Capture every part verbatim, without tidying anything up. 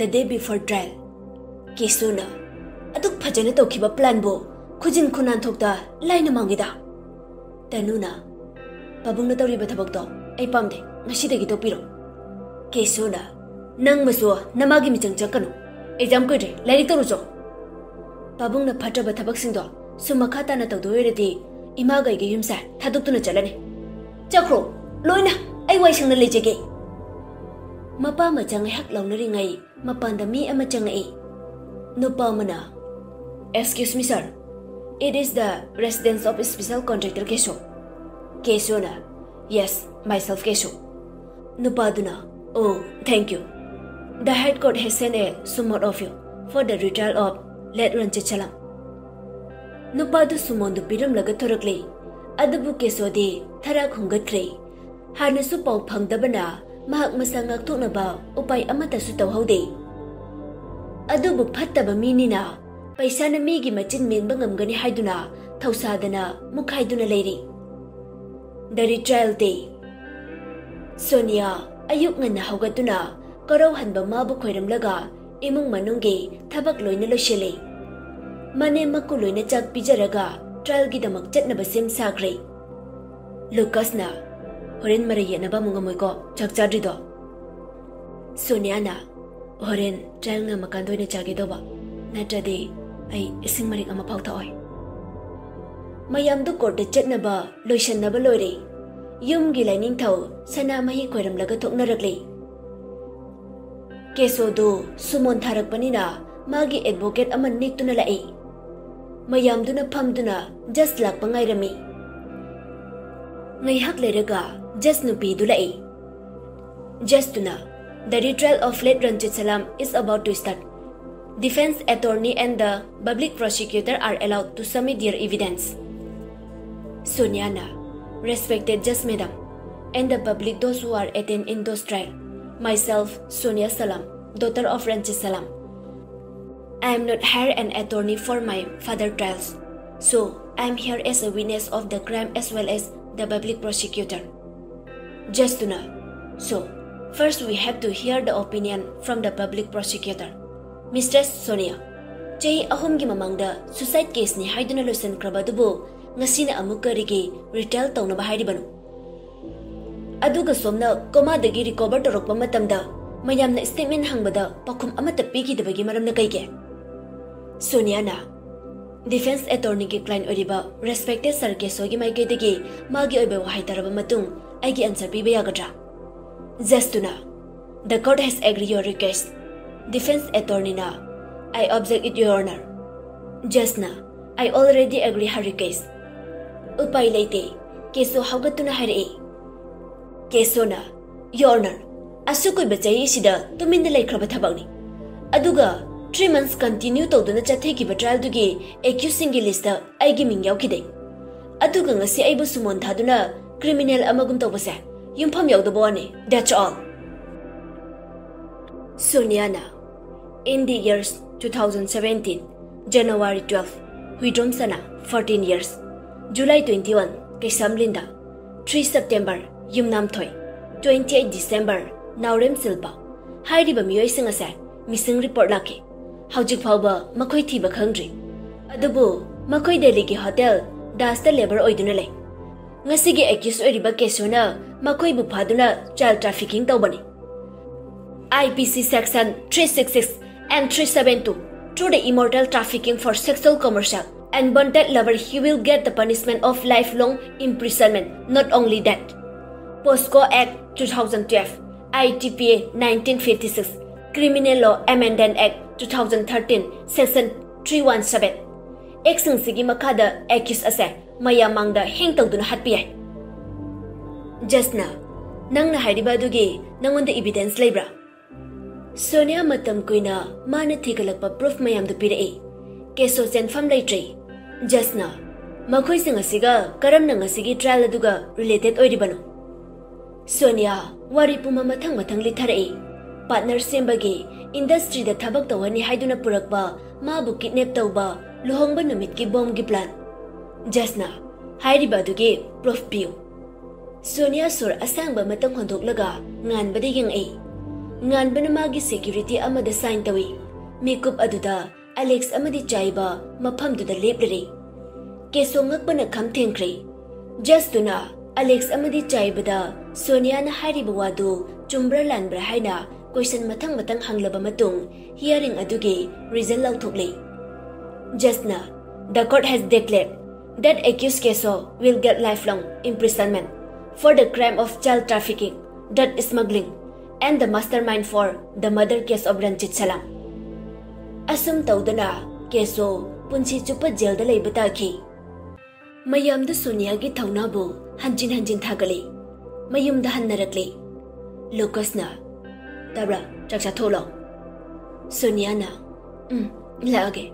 The day before trial. ꯀꯦꯁꯣꯅ ꯑꯗꯨꯛ ꯐꯖꯅ ꯇꯧꯈꯤꯕ ꯄ꯭ꯂꯥꯟꯕꯨ ꯈꯨꯖꯤꯟ ꯈꯨꯅꯥꯟꯊꯣꯛꯇ ꯂꯥꯏꯅ ꯃꯥꯡꯉꯤꯗ꯫ ꯇꯅꯨꯅ, "ꯄꯥꯕꯨꯡꯅ ꯇꯧꯔꯤꯕ ꯊꯕꯛꯇꯣ ꯑꯩ ꯄꯥꯝꯗꯦ, ꯉꯁꯤꯗꯒꯤ ꯇꯣꯛꯄꯤꯔꯣ꯫" ꯀꯦꯁꯣꯅ, "ꯅꯪ ꯃꯁꯨ ꯅꯃꯥꯒꯤ ꯃꯤꯆꯪ ꯆꯪꯀꯅꯨ, ꯑꯦꯛꯖꯥꯝ ꯀꯨꯏꯗ꯭ꯔꯦ, ꯂꯥꯏꯔꯤꯛ ꯇꯧꯔꯨꯆꯣ꯫ ꯄꯥꯕꯨꯡꯅ ꯐꯠꯇ꯭ꯔꯕ ꯊꯕꯛꯁꯤꯡꯗꯣ ꯁꯨꯝ ꯃꯈꯥ ꯇꯥꯅ ꯇꯧꯗꯣꯏ ꯑꯣꯏꯔꯗꯤ ꯏꯃꯥꯒ ꯑꯩꯒ ꯌꯨꯝꯁꯦ ꯊꯥꯗꯣꯛꯇꯨꯅ ꯆꯠꯂꯅꯤ꯫ ꯆꯠꯈ꯭ꯔꯣ, ꯂꯣꯏꯅ ꯑꯩ ꯋꯥꯏ ꯁꯪꯅ ꯂꯩꯖꯒꯦ꯫" ꯃꯄꯥ ꯃꯆꯥ ꯉꯥꯏꯍꯥꯛ ꯂꯥꯎꯅꯔꯤꯉꯩ ꯃꯄꯥꯟꯗ ꯃꯤ ꯑꯃ ꯆꯪꯉꯛꯏ꯫ ꯅꯨꯄꯥ ꯑꯃꯅ, "Excuse me, sir. It is the residence of special contractor ꯀꯦꯁꯣ꯫" ꯀꯦꯁꯣꯅ, "Yes, myself ꯀꯦꯁꯣ꯫" ꯅꯨꯄꯥꯗꯨꯅ, "Oh, thank you. The High Court has sent a summons of you for the retrial of late Ranjit ꯁꯂꯥꯝ꯫" ꯅꯨꯄꯥꯗꯨ ꯁꯨꯃꯣꯟꯗꯨ ꯄꯤꯔꯝꯂꯒ ꯊꯣꯔꯛꯂꯦ꯫ ꯑꯗꯨꯕꯨ ꯀꯦꯁꯣꯗꯤ ꯊꯔꯥꯛ ꯍꯨꯝꯒꯠꯈ꯭ꯔꯦ꯫ ꯍꯥꯟꯅꯁꯨ ꯄꯥꯎ ꯐꯪꯗꯕꯅ ꯃꯍꯥꯛ ꯃꯁꯥ ꯉꯥꯛꯊꯣꯛꯅꯕ ꯎꯄꯥꯏ ꯑꯃꯠꯇꯁꯨ ꯇꯧꯍꯧꯗꯦ꯫ ꯑꯗꯨꯕꯨ ꯐꯠꯇꯕ ꯃꯤꯅꯤꯅ ꯄꯩꯁꯥꯅ ꯃꯤꯒꯤ ꯃꯆꯤꯟ ꯃꯦꯟꯕ ꯉꯝꯒꯅꯤ ꯍꯥꯏꯗꯨꯅ ꯊꯧꯁꯥꯗꯅ ꯃꯨꯛꯈꯥꯏꯗꯨꯅ ꯂꯩꯔꯤ꯫ The retrial day. ꯁꯣꯅꯤꯌꯥ ꯑꯌꯨꯛ ꯉꯟꯅ ꯍꯧꯒꯠꯇꯨꯅ ꯀꯣꯔꯧꯍꯟꯕ ꯃꯥꯕꯨ ꯈꯣꯏꯔꯝꯂꯒ ꯏꯃꯨꯡ ꯃꯅꯨꯡꯒꯤ ꯊꯕꯛ ꯂꯣꯏꯅ ꯂꯣꯏꯁꯤꯜꯂꯤ꯫ ꯃꯅꯦꯝ ꯃꯀꯨ ꯂꯣꯏꯅ ꯆꯥꯛ ꯄꯤꯖꯔꯒ ꯇ꯭ꯔꯥꯏꯜꯒꯤꯗꯃꯛ ꯆꯠꯅꯕ ꯁꯦꯝ ꯁꯥꯈ꯭ꯔꯦ꯫ ꯂꯨꯀꯥꯁꯅ, "ꯍꯣꯔꯦꯟ ꯃꯔꯩ ꯌꯦꯠꯅꯕ ꯑꯃꯨꯛ ꯉꯝꯃꯣꯏꯀꯣ, ꯆꯥꯛ ꯆꯥꯗ꯭ꯔꯤꯗꯣ?" ꯁꯣꯅꯤꯌꯥꯅ, "ꯍꯣꯔꯦꯟ ꯇ꯭ꯔꯥꯏꯜ ꯉꯝꯃꯀꯥꯟꯗ ꯑꯣꯏꯅ ꯆꯥꯒꯦ ꯇꯧꯕ, ꯅꯠꯇ꯭ꯔꯗꯤ ꯑꯩ ꯏꯁꯤꯡ ꯃꯔꯤꯛ ꯑꯃ ꯐꯥꯎ ꯊꯛꯑꯣꯏ꯫" ꯃꯌꯥꯝꯗꯨ ꯀꯣꯔꯠꯇ ꯆꯠꯅꯕ ꯂꯣꯏꯁꯟꯅꯕ ꯂꯣꯏꯔꯦ꯫ ꯌꯨꯝꯒꯤ ꯂꯥꯏꯅꯤꯡꯊꯧ ꯁꯅꯥꯃꯍꯤ ꯈꯣꯏꯔꯝꯂꯒ ꯊꯣꯛꯅꯔꯛꯂꯦ꯫ ꯀꯦꯁꯣꯗꯨ ꯁꯨꯃꯣꯟ ꯊꯥꯔꯛꯄꯅꯤꯅ ꯃꯥꯒꯤ ꯑꯦꯗꯚꯣꯀꯦꯠ ꯑꯃ ꯅꯦꯛꯇꯨꯅ ꯂꯥꯛꯏ꯫ ꯃꯌꯥꯝꯗꯨꯅ ꯐꯝꯗꯨꯅ ꯖꯁ ꯂꯥꯛꯄ ꯉꯥꯏꯔꯝꯃꯤ꯫ ꯉꯥꯏꯍꯥꯛ ꯂꯩꯔꯒ ꯖꯁ ꯅꯨꯄꯤꯗꯨ ꯂꯥꯛꯏ꯫ ꯖꯁꯇꯨꯅ, "The retrial of late Ranjit Salam is about to start. Defense attorney and the public prosecutor are allowed to submit their evidence." ꯁꯣꯅꯤꯌꯥꯅ, "Respected judge madam, and the public, those who are attend in those trial. Myself, Sonia Salam, daughter of Ranjit Salam. I am not hired an attorney for my father trials. So, I am here as a witness of the crime as well as the public prosecutor." ꯖꯁꯇꯨꯅ, "So, First, we have to hear the opinion from the public prosecutor. Mistress Sonia, ꯆꯍꯤ ꯑꯍꯨꯝꯒꯤ ꯃꯃꯥꯡꯗ suicide case ꯅꯤ ꯍꯥꯏꯗꯨꯅ ꯂꯣꯏꯁꯤꯟꯈ꯭ꯔꯕ ꯑꯗꯨꯕꯨ ꯉꯁꯤꯅ ꯑꯃꯨꯛ ꯀꯔꯤꯒꯤ retrial ꯇꯧꯅꯕ ꯍꯥꯏꯔꯤꯕꯅꯣ? ꯑꯗꯨꯒ ꯁꯣꯝꯅ coma ꯗꯒꯤ recover ꯇꯧꯔꯛꯄ ꯃꯇꯝꯗ ꯃꯌꯥꯝꯅ statement ꯍꯪꯕꯗ ꯄꯥꯎꯈꯨꯝ ꯑꯃꯠꯇ ꯄꯤꯈꯤꯗꯕꯒꯤ ꯃꯔꯝꯅ ꯀꯩꯒꯤ? ꯁꯣꯅꯤꯌꯥꯅ, Defense attorney ꯒꯤ client ꯑꯣꯏꯔꯤꯕ respected Sir ꯀꯦꯁꯣꯒꯤ ꯃꯥꯏꯀꯩꯗꯒꯤ ꯃꯥꯒꯤ ꯑꯣꯏꯕ ꯋꯥꯍꯩ ꯇꯥꯔꯕ ꯃꯇꯨꯡ ꯑꯩꯒꯤ answer ꯄꯤꯕ ꯌꯥꯒꯗ꯭ꯔꯥ? Judge ꯇꯨꯅ, The court has agreed your request. Defense attorney ꯅ, I object it, Your Honor. Judge ꯅ, I already agree her request. ꯎꯄꯥꯏ ꯂꯩꯇꯦ, ꯀꯦꯁꯣ ꯍꯧꯒꯠꯇꯨꯅ ꯍꯥꯏꯔꯛꯏ꯫ ꯀꯦꯁꯣꯅ, Your Honor, ꯑꯁꯨꯛ ꯀꯨꯏꯕ ꯆꯍꯤꯁꯤꯗ ꯇꯨꯃꯤꯟꯅ ꯂꯩꯈ꯭ꯔꯕ ꯊꯕꯛꯅꯤ꯫ ꯑꯗꯨꯒ three months continue ꯇꯧꯗꯨꯅ ꯆꯠꯊꯈꯤꯕ trial ꯗꯨꯒꯤ accused ꯁꯤꯡꯒꯤ list ꯇ ꯑꯩꯒꯤ ꯃꯤꯡ ꯌꯥꯎꯈꯤꯗꯦ꯫ ꯑꯗꯨꯒ ꯉꯁꯤ ꯑꯩꯕꯨ summon ꯊꯥꯗꯨꯅ criminal ꯑꯃꯒꯨꯝ ꯇꯧꯕꯁꯦ ꯌꯨꯝꯐꯝ ꯌꯥꯎꯗꯕ ꯋꯥꯅꯤ꯫ That's all. ꯁꯣꯅꯤꯌꯥꯅ, In the years two thousand seventeen, January twelve, Huidrom ꯁꯅꯥ, fourteen years, July twenty-one, ꯀꯩꯁꯥꯝ Linda, three September, ꯌꯨꯝꯅꯥꯝꯊꯣꯏ, twenty-eight December, ꯅꯥꯎꯔꯦꯝ ꯁꯤꯜꯄ ꯍꯥꯏꯔꯤꯕ ꯃꯤꯑꯣꯏꯁꯤꯡ ꯑꯁꯦ missing report ꯂꯥꯛꯈꯤ꯫ ꯍꯧꯖꯤꯛ ꯐꯥꯎꯕ ꯃꯈꯣꯏ ꯊꯤꯕ ꯈꯪꯗ꯭ꯔꯤ꯫ ꯑꯗꯨꯕꯨ ꯃꯈꯣꯏ ꯗꯦꯜꯂꯤꯒꯤ hotel ꯗꯥꯁꯇ labour ꯑꯣꯏꯗꯨꯅ ꯂꯩ꯫ ꯉꯁꯤꯒꯤ accused ꯑꯣꯏꯔꯤꯕ ꯀꯦꯁꯣꯅ ꯃꯈꯣꯏꯕꯨ ꯐꯥꯗꯨꯅ child trafficking ꯇꯧꯕꯅꯤ꯫ I P C section three six six and three seven two, through the immoral trafficking for sexual commercial and bonded lover, he will get the punishment of lifelong imprisonment. Not only that, POCSO Act two thousand twelve, I T P A nineteen fifty-six, Criminal Law Amendment Act two thousand thirteen, section three one seven, act ꯁꯤꯡꯁꯤꯒꯤ ꯃꯈꯥꯗ accused ꯑꯁꯦ ꯃꯌꯥꯝ ꯃꯥꯡꯗ hang ꯇꯧꯗꯨꯅ ꯍꯥꯠꯄ ꯌꯥꯏ꯫ Judge ꯅ, ꯅꯪꯅ ꯍꯥꯏꯔꯤꯕ ꯑꯗꯨꯒꯤ ꯅꯉꯣꯟꯗ evidence ꯂꯩꯕ꯭ꯔꯥ? ꯁꯣꯅꯤꯌꯥ ꯃꯇꯝ ꯀꯨꯏꯅ ꯃꯥꯅ ꯊꯤꯒꯠꯂꯛꯄ proof ꯃꯌꯥꯝꯗꯨ ꯄꯤꯔꯛꯏ꯫ ꯀꯦꯁꯣ ꯆꯦꯟꯐꯝ ꯂꯩꯇ꯭ꯔꯦ꯫ Judge ꯅ, ꯃꯈꯣꯏꯁꯤꯡ ꯑꯁꯤꯒ ꯀꯔꯝꯅ ꯉꯁꯤꯒꯤ trial ꯑꯗꯨꯒ related ꯑꯣꯏꯔꯤꯕꯅꯣ? ꯁꯣꯅꯤꯌꯥ ꯋꯥꯔꯤ ꯄꯨꯝꯕ ꯃꯊꯪ ꯃꯊꯪ ꯂꯤꯊꯔꯛꯏ꯫ Partner ꯁꯦꯝꯕꯒꯤ industry ꯗ ꯊꯕꯛ ꯇꯧꯍꯟꯅꯤ ꯍꯥꯏꯗꯨꯅ ꯄꯨꯔꯛꯄ ꯃꯥꯕꯨ kidnap ꯇꯧꯕ ꯂꯨꯍꯣꯡꯕ ꯅꯨꯃꯤꯠꯀꯤ bomb ꯒꯤ plan꯫ Judge ꯅ, ꯍꯥꯏꯔꯤꯕ ꯑꯗꯨꯒꯤ proof ꯄꯤꯌꯨ꯫ ꯁꯣꯅꯤꯌꯥ ꯁꯣꯔ ꯑꯁꯥꯡꯕ ꯑꯃꯇꯪ ꯍꯣꯟꯗꯣꯛꯂꯒ ꯉꯥꯟꯕꯗ ꯌꯦꯡꯉꯛꯏ꯫ ꯉꯥꯟꯕꯅ ꯃꯥꯒꯤ ꯁꯦꯀ꯭ꯌꯨꯔꯤꯇꯤ ꯑꯃꯗ ꯁꯥꯏꯟ ꯇꯧꯏ꯫ ꯃꯤꯀꯨꯞ ꯑꯗꯨꯗ ꯑꯂꯦꯛꯁ ꯑꯃꯗꯤ ꯆꯥꯏꯕ ꯃꯐꯝꯗꯨꯗ ꯂꯦꯞꯂꯔꯦ꯫ ꯀꯦꯁꯣ ꯉꯛꯄꯅ ꯈꯝ ꯊꯦꯡꯈ꯭ꯔꯦ꯫ ꯖꯁꯇꯨꯅ ꯑꯂꯦꯛꯁ ꯑꯃꯗꯤ ꯆꯥꯏꯕꯗ ꯁꯣꯅꯤꯌꯥꯅ ꯍꯥꯏꯔꯤꯕ ꯋꯥꯗꯨ ꯆꯨꯝꯕ꯭ꯔꯥ ꯂꯥꯟꯕ꯭ꯔꯥ ꯍꯥꯏꯅ ꯀꯣꯏꯁꯟ ꯃꯊꯪ ꯃꯊꯪ ꯍꯪꯂꯕ ꯃꯇꯨꯡ ꯍꯤꯌꯥꯔꯤꯡ ꯑꯗꯨꯒꯤ result ꯂꯥꯎꯊꯣꯛꯂꯦ꯫ ꯖꯁꯅ, "The court has declared that accused Keso will get lifelong imprisonment for the crime of child trafficking, drug smuggling, and the mastermind for the murder case of Ranjit Salam." ꯑꯁꯨꯝ ꯇꯧꯗꯅ ꯀꯦꯁꯣ ꯄꯨꯟꯁꯤ ꯆꯨꯞꯄ ꯖꯦꯜꯗ ꯂꯩꯕ ꯇꯥꯈꯤ꯫ ꯃꯌꯥꯝꯗ ꯁꯣꯅꯤꯌꯥꯒꯤ ꯊꯧꯅꯥꯕꯨ ꯍꯟꯖꯤꯟ ꯍꯟꯖꯤꯟ ꯊꯥꯒꯠꯂꯤ꯫ ꯃꯌꯨꯝꯗ ꯍꯟꯅꯔꯛꯂꯤ꯫ ꯂꯨꯀꯁꯅ, "ꯇꯥꯕ꯭ꯔꯥ? ꯆꯥꯛ ꯆꯥꯊꯣꯛꯂꯣ꯫" ꯁꯣꯅꯤꯌꯥꯅ, "ꯎꯝ, ꯂꯥꯛꯑꯒꯦ꯫"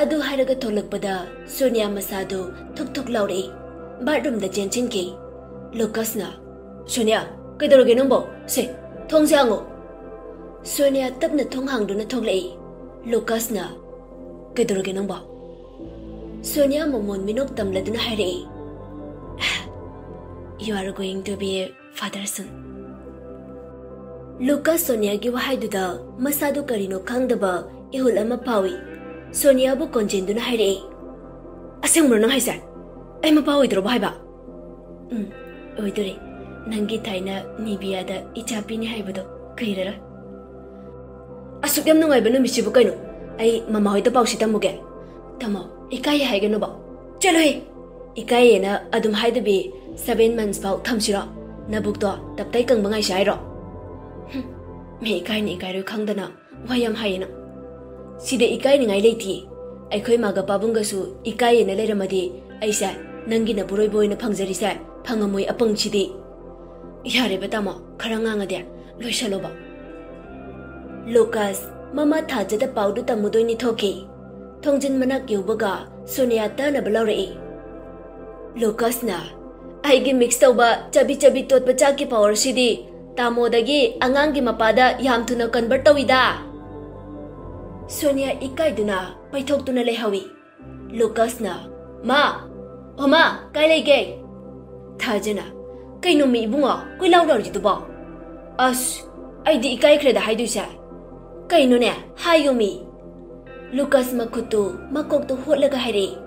ꯑꯗꯨ ꯍꯥꯏꯔꯒ ꯊꯣꯛꯂꯛꯄꯗ ꯁꯣꯅꯤꯌꯥ ꯃꯁꯥꯗꯨ ꯊꯨꯛ ꯊꯨꯛ ꯂꯥꯎꯔꯛꯏ꯫ ꯕꯥꯠꯔꯨꯝꯗ ꯆꯦꯟꯁꯤꯟꯈꯤ꯫ ꯂꯨꯀꯁꯅ, "ꯁꯣꯅꯤꯌꯥ, ꯀꯩꯗꯧꯔꯒꯦ ꯅꯪꯕꯣ? ꯁꯦ, ꯊꯣꯡꯁꯦ ꯍꯥꯡꯉꯣ꯫" ꯁꯣꯅꯤꯌꯥ ꯇꯞꯅ ꯊꯣꯡ ꯍꯥꯡꯗꯨꯅ ꯊꯣꯛꯂꯛꯏ꯫ ꯂꯨꯀꯁꯅ, "ꯀꯩꯗꯧꯔꯒꯦ ꯅꯪꯕꯣ?" ꯁꯣꯅꯤꯌꯥ ꯃꯃꯣꯟ ꯃꯤꯅꯣꯛ ꯇꯝꯂꯗꯨꯅ ꯍꯥꯏꯔꯛꯏ, "You are going to be a father soon." ꯂꯨꯀꯥꯁ ꯁꯣꯅꯤꯌꯥꯒꯤ ꯋꯥꯍꯩꯗꯨꯗ ꯃꯁꯥꯗꯨ ꯀꯔꯤꯅꯣ ꯈꯪꯗꯕ ꯏꯍꯨꯜ ꯑꯃ ꯐꯥꯎꯏ꯫ ꯁꯣꯅꯤꯌꯥꯕꯨ ꯀꯣꯟꯖꯦꯟꯗꯨꯅ ꯍꯥꯏꯔꯛꯏ, "ꯑꯁꯦꯡꯕꯔꯣ ꯅꯪ ꯍꯥꯏꯁꯦ? ꯑꯩ ꯃꯄꯥ ꯑꯣꯏꯗ꯭ꯔꯕꯣ ꯍꯥꯏꯕ?" "ꯎꯝ, ꯑꯣꯏꯗꯣꯔꯦ꯫ ꯅꯪꯒꯤ ꯊꯥꯏꯅ ꯅꯤꯕꯤꯌꯥꯗ ꯏꯆꯥ ꯄꯤꯅꯤ ꯍꯥꯏꯕꯗꯣ ꯀꯨꯏꯔꯔꯣꯏ꯫" "ꯑꯁꯨꯛ ꯌꯥꯝ ꯅꯨꯡꯉꯥꯏꯕ ꯅꯨꯃꯤꯠꯁꯤꯕꯨ ꯀꯩꯅꯣ? ꯑꯩ ꯃꯃꯥ ꯍꯣꯏꯗ ꯄꯥꯎꯁꯤ ꯇꯝꯃꯨꯒꯦ꯫" "ꯇꯝꯃꯣ, ꯏꯀꯥꯏꯌꯦ ꯍꯥꯏꯒꯅꯨꯕ꯫" "ꯆꯠꯂꯣꯍꯦ! ꯏꯀꯥꯏꯌꯦꯅ ꯑꯗꯨꯝ ꯍꯥꯏꯗꯕꯤ seven months ꯐꯥꯎ ꯊꯝꯁꯤꯔꯣ? ꯅꯕꯨꯛꯇꯣ ꯇꯞꯇꯥꯏ ꯀꯪꯕ ꯉꯥꯏꯁꯦ ꯍꯥꯏꯔꯣ?" "ꯍꯨꯝ, ꯃꯤ ꯏꯀꯥꯏꯅꯤ ꯏꯀꯥꯏꯔꯣꯏ ꯈꯪꯗꯅ ꯋꯥ ꯌꯥꯝ ꯍꯥꯏꯌꯦ ꯅꯪ꯫" "ꯁꯤꯗ ꯏꯀꯥꯏꯅꯤꯡꯉꯥꯏ ꯂꯩꯇꯤꯌꯦ꯫ ꯑꯩꯈꯣꯏ ꯃꯥꯒ ꯄꯥꯕꯨꯡꯒꯁꯨ ꯏꯀꯥꯏꯌꯦꯅ ꯂꯩꯔꯝꯃꯗꯤ ꯑꯩꯁꯦ ꯅꯪꯒꯤ ꯅꯄꯨꯔꯣꯏꯕ ꯑꯣꯏꯅ ꯐꯪꯖꯔꯤꯁꯦ ꯐꯪꯉꯝꯃꯣꯏ ꯑꯄꯪꯁꯤꯗꯤ꯫" "ꯌꯥꯔꯦꯕ ꯇꯥꯃꯣ, ꯈꯔ ꯉꯥꯡꯉꯗꯤ ꯂꯣꯏꯁꯜꯂꯣꯕ꯫" ꯂꯨꯀꯥꯁ ꯃꯃꯥ ꯊꯥꯖꯗ ꯄꯥꯎꯗꯨ ꯇꯝꯃꯨꯗꯣꯏꯅꯤ ꯊꯣꯛꯈꯤ꯫ ꯊꯣꯡꯖꯤꯟ ꯃꯅꯥꯛ ꯌꯧꯕꯒ ꯁꯣꯅꯤꯌꯥ ꯇꯥꯅꯕ ꯂꯥꯎꯔꯛꯏ꯫ ꯂꯨꯀꯥꯁꯅ, "ꯑꯩꯒꯤ ꯃꯤꯛꯁ ꯇꯧꯕ ꯆꯕꯤ ꯆꯕꯤ ꯇꯣꯠꯄ ꯆꯥꯛꯀꯤ ꯄꯥꯋꯔꯁꯤꯗꯤ ꯇꯥꯃꯣꯗꯒꯤ ꯑꯉꯥꯡꯒꯤ ꯃꯄꯥꯗ ꯌꯥꯝ ꯊꯨꯅ ꯀꯟꯚꯔꯠ ꯇꯧꯏꯗ!" ꯁꯣꯅꯤꯌꯥ ꯏꯀꯥꯏꯗꯨꯅ ꯄꯩꯊꯣꯛꯇꯨꯅ ꯂꯩꯍꯧꯏ꯫ ꯂꯨꯀꯥꯁꯅ, "ꯃꯥ! ꯑꯣ ꯃꯥ, ꯀꯥꯏ ꯂꯩꯒꯦ?" ꯊꯥꯖꯅ, "ꯀꯩꯅꯣꯃꯤ ꯏꯕꯨꯡꯉꯣ, ꯀꯣꯏꯂꯥꯎ ꯂꯥꯎꯔꯤꯗꯨꯕꯣ?" "ꯑꯁ, ꯑꯩꯗꯤ ꯏꯀꯥꯏꯈ꯭ꯔꯦꯗ ꯍꯥꯏꯗꯣꯏꯁꯦ꯫" "ꯀꯩꯅꯣꯅꯦ, ꯍꯥꯏꯌꯣꯃꯤ꯫" ꯂꯨꯀꯥꯁ ꯃꯈꯨꯠꯇꯨ ꯃꯀꯣꯛꯇ ꯍꯣꯠꯂꯒ ꯍꯥꯏꯔꯛꯏ꯫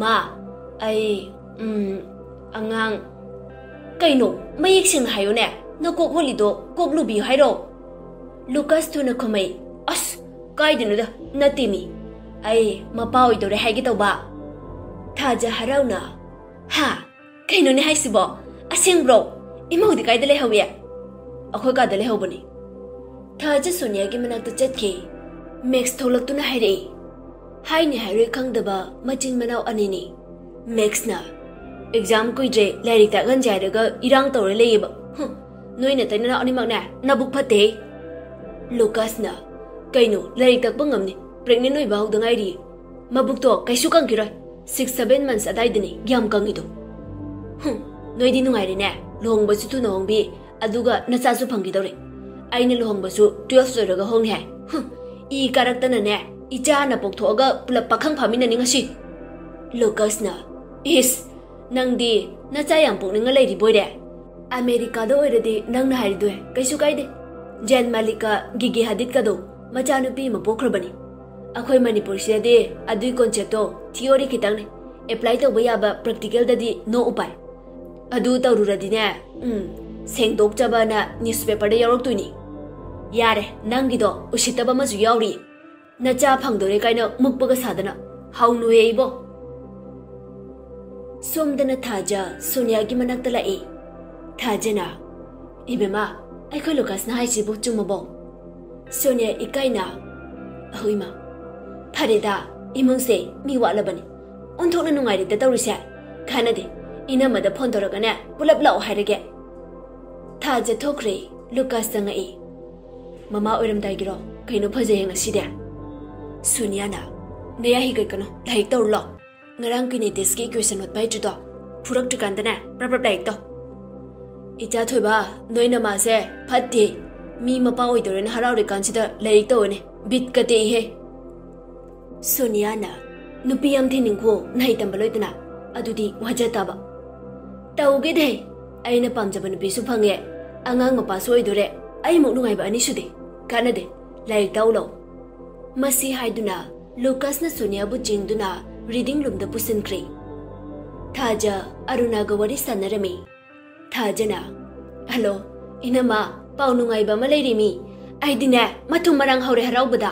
"ꯃꯥ, ꯑꯩ, ꯎꯝ, ꯑꯉꯥꯡ꯫" "ꯀꯩꯅꯣ, ꯃꯌꯦꯛ ꯁꯦꯡꯅ ꯍꯥꯏꯌꯣꯅꯦ, ꯅꯀꯣꯛ ꯍꯣꯠꯂꯤꯗꯣ ꯀꯣꯛ ꯂꯨꯕꯤꯌꯨ ꯍꯥꯏꯔꯣ?" ꯂꯨꯀꯥꯁ ꯊꯨꯅ ꯈꯨꯝꯃꯩ꯫ "ꯑꯁ, ꯀꯥꯏꯗꯩꯅꯣꯗ, ꯅꯠꯇꯦꯃꯤ꯫ ꯑꯩ ꯃꯄꯥ ꯑꯣꯏꯗꯧꯔꯦ ꯍꯥꯏꯒꯦ ꯇꯧꯕ꯫" ꯊꯥꯖ ꯍꯔꯥꯎꯅ, "ꯍꯥ? ꯀꯩꯅꯣꯅꯦ ꯍꯥꯏꯁꯤꯕꯣ? ꯑꯁꯦꯡꯕ꯭ꯔꯣ? ꯏꯃꯧꯗꯤ ꯀꯥꯏꯗ ꯂꯩꯍꯧꯏ?" "ꯑꯩꯈꯣꯏ ꯀꯥꯗ ꯂꯩꯍꯧꯕꯅꯤ꯫" ꯊꯥꯖ ꯁꯣꯅꯤꯌꯥꯒꯤ ꯃꯅꯥꯛꯇ ꯆꯠꯈꯤ꯫ ꯃꯦꯛꯁ ꯊꯣꯛꯂꯛꯇꯨꯅ ꯍꯥꯏꯔꯛꯏ꯫ ꯍꯥꯏꯅꯤ ꯍꯥꯏꯔꯣꯏ ꯈꯪꯗꯕ ꯃꯆꯤꯟ ꯃꯅꯥꯎ ꯑꯅꯤꯅꯤ꯫ ꯃꯦꯛꯁꯅ, "ꯑꯦꯛꯖꯥꯝ ꯀꯨꯏꯗ꯭ꯔꯦ, ꯂꯥꯏꯔꯤꯛ ꯇꯥꯛꯍꯟꯁꯦ ꯍꯥꯏꯔꯒ ꯏꯔꯥꯡ ꯇꯧꯔ ꯂꯩꯌꯦꯕ꯫ ꯍꯨꯝ, ꯅꯣꯏ ꯅꯇꯩ ꯅꯅꯥꯎ ꯑꯅꯤꯃꯛꯅꯦ, ꯅꯕꯨꯛ ꯐꯠꯇꯦ꯫" ꯂꯨꯀꯥꯁꯅ, "ꯀꯩꯅꯣ, ꯂꯥꯏꯔꯤꯛ ꯇꯥꯛꯄ ꯉꯝꯅꯤ, ꯄ꯭ꯔꯦꯒꯅꯦꯟ ꯑꯣꯏꯕ ꯍꯧꯗ ꯉꯥꯏꯔꯤ꯫ ꯃꯕꯨꯛꯇꯣ ꯀꯩꯁꯨ ꯀꯪꯈꯤꯔꯣꯏ, ꯁꯤꯛꯁ ꯁꯚꯦꯟ ꯃꯟꯁ ꯑꯗꯥꯏꯗꯅꯤ ꯌꯥꯝ ꯀꯪꯉꯤꯗꯣ꯫ ꯍꯨꯝ, ꯅꯣꯏꯗꯤ ꯅꯨꯡꯉꯥꯏꯔꯦꯅꯦ, ꯂꯨꯍꯣꯡꯕꯁꯨ ꯊꯨꯅ ꯍꯣꯡꯕꯤ, ꯑꯗꯨꯒ ꯅꯆꯥꯁꯨ ꯐꯪꯈꯤꯗꯧꯔꯦ꯫ ꯑꯩꯅ ꯂꯨꯍꯣꯡꯕꯁꯨ ꯇꯨꯌꯦꯜꯐ ꯂꯣꯏꯔꯒ ꯍꯣꯡꯅꯤ ꯍꯥꯏ꯫ ꯍꯨꯝ, ꯏ ꯀꯥꯔꯛꯇꯅꯅꯦ, ꯏꯆꯥ ꯍꯥꯟꯅ ꯄꯣꯛꯊꯣꯛꯑꯒ ꯄꯨꯂꯞ ꯄꯥꯈꯪ ꯐꯥꯃꯤꯟꯅꯅꯤ ꯉꯁꯤ꯫" ꯂꯨꯀꯥꯁꯅ, "ꯏꯁ, ꯅꯪꯗꯤ ꯅꯆꯥ ꯌꯥꯝ ꯄꯣꯛꯅꯤꯡꯉ ꯂꯩꯔꯤꯕꯣꯏꯔꯦ꯫ ꯑꯃꯦꯔꯤꯀꯥꯗ ꯑꯣꯏꯔꯗꯤ ꯅꯪꯅ ꯍꯥꯏꯔꯤꯗꯣ ꯀꯩꯁꯨ ꯀꯥꯏꯗꯦ꯫ ꯖꯦꯟ ꯃꯥꯂꯤꯛꯀ ꯒꯤꯒꯤ ꯍꯗꯤꯠꯀꯗꯣ ꯃꯆꯥꯅꯨꯄꯤ ꯑꯃ ꯄꯣꯛꯈ꯭ꯔꯕꯅꯤ꯫ ꯑꯩꯈꯣꯏ ꯃꯅꯤꯄꯨꯔꯁꯤꯗꯗꯤ ꯑꯗꯨꯏ ꯀꯣꯟꯁꯦꯞꯇꯣ ꯊꯤꯑꯣꯔꯤ ꯈꯤꯇꯪꯅꯦ, ꯑꯦꯄ꯭ꯂꯥꯏ ꯇꯧꯕ ꯌꯥꯕ ꯄ꯭ꯔꯦꯛꯇꯤꯀꯦꯜꯗꯗꯤ ꯅꯣ ꯎꯄꯥꯏ꯫ ꯑꯗꯨ ꯇꯧꯔꯨꯔꯗꯤꯅꯦ, ꯎꯝ, ꯁꯦꯡꯗꯣꯛꯆꯕꯅ ꯅ꯭ꯌꯨꯁꯄꯦꯄꯔꯗ ꯌꯥꯎꯔꯛꯇꯣꯏꯅꯤ꯫ ꯌꯥꯔꯦ, ꯅꯪꯒꯤꯗꯣ ꯎꯁꯤꯠꯇꯕ ꯑꯃꯁꯨ ꯌꯥꯎꯔꯤ꯫ ꯅꯆꯥ ꯐꯪꯗꯣꯔꯦ ꯀꯥꯏꯅ ꯃꯨꯛꯄꯒ ꯁꯥꯗꯅ꯫ ꯍꯥꯎꯅꯨꯍꯦ ꯏꯕꯣ꯫" ꯁꯣꯝꯗꯅ ꯊꯥꯖ ꯁꯣꯅꯤꯌꯥꯒꯤ ꯃꯅꯥꯛꯇ ꯂꯥꯛꯏ꯫ ꯊꯥꯖꯅ, "ꯏꯕꯦꯝꯃ, ꯑꯩꯈꯣꯏ ꯂꯨꯀꯥꯁꯅ ꯍꯥꯏꯁꯤꯕꯨ ꯆꯨꯝꯃꯕꯣ?" ꯁꯣꯅꯤꯌꯥ ꯏꯀꯥꯏꯅ, "ꯑꯍꯣꯏ ꯏꯃꯥ, ꯐꯔꯦꯗ, ꯏꯃꯨꯡꯁꯦ ꯃꯤ ꯋꯥꯠꯂꯕꯅꯤ꯫ ꯑꯣꯟꯊꯣꯛꯅ ꯅꯨꯡꯉꯥꯏꯔꯦꯗ ꯇꯧꯔꯤꯁꯦ꯫ ꯀꯥꯟꯅꯗꯦ, ꯏꯅꯝꯃꯗ ꯐꯣꯟ ꯇꯧꯔꯒꯅꯦ, ꯄꯨꯂꯞ ꯂꯥꯛꯑꯣ ꯍꯥꯏꯔꯒꯦ꯫" ꯊꯥꯖ ꯊꯣꯛꯈ꯭ꯔꯦ꯫ ꯂꯨꯀꯥꯁ ꯆꯪꯉꯛꯏ꯫ "ꯃꯃꯥ ꯑꯣꯏꯔꯝꯗꯥꯏꯒꯤꯔꯣ? ꯀꯩꯅꯣ ꯐꯖꯩꯌꯦ ꯉꯁꯤꯗꯤ?" ꯁꯣꯅꯤꯌꯥꯅ, "ꯅꯌꯥ ꯍꯤꯒꯠꯀꯅꯨ, ꯂꯥꯏꯔꯤꯛ ꯇꯧꯔꯨ ꯂꯥꯎ꯫ ꯉꯔꯥꯡ ꯀꯤꯅꯦꯇꯤꯛꯁꯀꯤ ꯏꯀ꯭ꯋꯦꯁꯟ ꯍꯣꯠꯄ ꯍꯩꯇ꯭ꯔꯤꯗꯣ, ꯐꯨꯔꯛꯇ꯭ꯔꯤꯀꯥꯟꯗꯅꯦ, ꯄ꯭ꯔꯞ ꯄ꯭ꯔꯞ ꯂꯥꯏꯔꯤꯛ ꯇꯧ꯫" "ꯏꯆꯥ ꯊꯣꯏꯕ, ꯅꯣꯏ ꯅꯃꯥꯁꯦ ꯐꯠꯇꯦ꯫ ꯃꯤ ꯃꯄꯥ ꯑꯣꯏꯗꯧꯔꯦꯅ ꯍꯔꯥꯎꯔꯤꯀꯥꯟꯁꯤꯗ ꯂꯥꯏꯔꯤꯛ ꯇꯧꯋꯦꯅꯦ, ꯕꯤꯠꯀ ꯇꯦꯛꯏꯍꯦ꯫" ꯁꯣꯅꯤꯌꯥꯅ, "ꯅꯨꯄꯤ ꯌꯥꯝ ꯊꯤꯅꯤꯡꯈꯣ, ꯅꯍꯩ ꯇꯝꯕ ꯂꯣꯏꯗꯅ, ꯑꯗꯨꯗꯤ ꯋꯥꯖ ꯇꯥꯕ꯫" "ꯇꯧꯒꯦꯗꯦ, ꯑꯩꯅ ꯄꯥꯝꯖꯕ ꯅꯨꯄꯤꯁꯨ ꯐꯪꯉꯦ, ꯑꯉꯥꯡ ꯃꯄꯥꯁꯨ ꯑꯣꯏꯗꯣꯔꯦ꯫ ꯑꯩꯃꯨꯛ ꯅꯨꯡꯉꯥꯏꯕ ꯑꯅꯤ ꯁꯨꯗꯦ꯫ ꯀꯥꯟꯅꯗꯦ, ꯂꯥꯏꯔꯤꯛ ꯇꯥꯛꯎ ꯂꯥꯎ꯫" ꯃꯁꯤ ꯍꯥꯏꯗꯨꯅ ꯂꯨꯀꯥꯁꯅ ꯁꯣꯅꯤꯌꯥꯕꯨ ꯆꯤꯡꯗꯨꯅ ꯔꯤꯗꯤꯡ ꯔꯨꯝꯗ ꯄꯨꯁꯤꯟꯈ꯭ꯔꯦ꯫ ꯊꯥꯖ ꯑꯔꯨꯅꯥꯒ ꯋꯥꯔꯤ ꯁꯥꯟꯅꯔꯝꯃꯤ꯫ ꯊꯥꯖꯅ, "ꯍꯜꯂꯣ, ꯏꯅꯝꯃ, ꯄꯥꯎ ꯅꯨꯡꯉꯥꯏꯕ ꯑꯃ ꯂꯩꯔꯦꯃꯤ꯫ ꯑꯩꯗꯤꯅꯦ, ꯃꯊꯨꯝ ꯃꯔꯥꯡ ꯍꯧꯔꯦ ꯍꯔꯥꯎꯕꯗ꯫"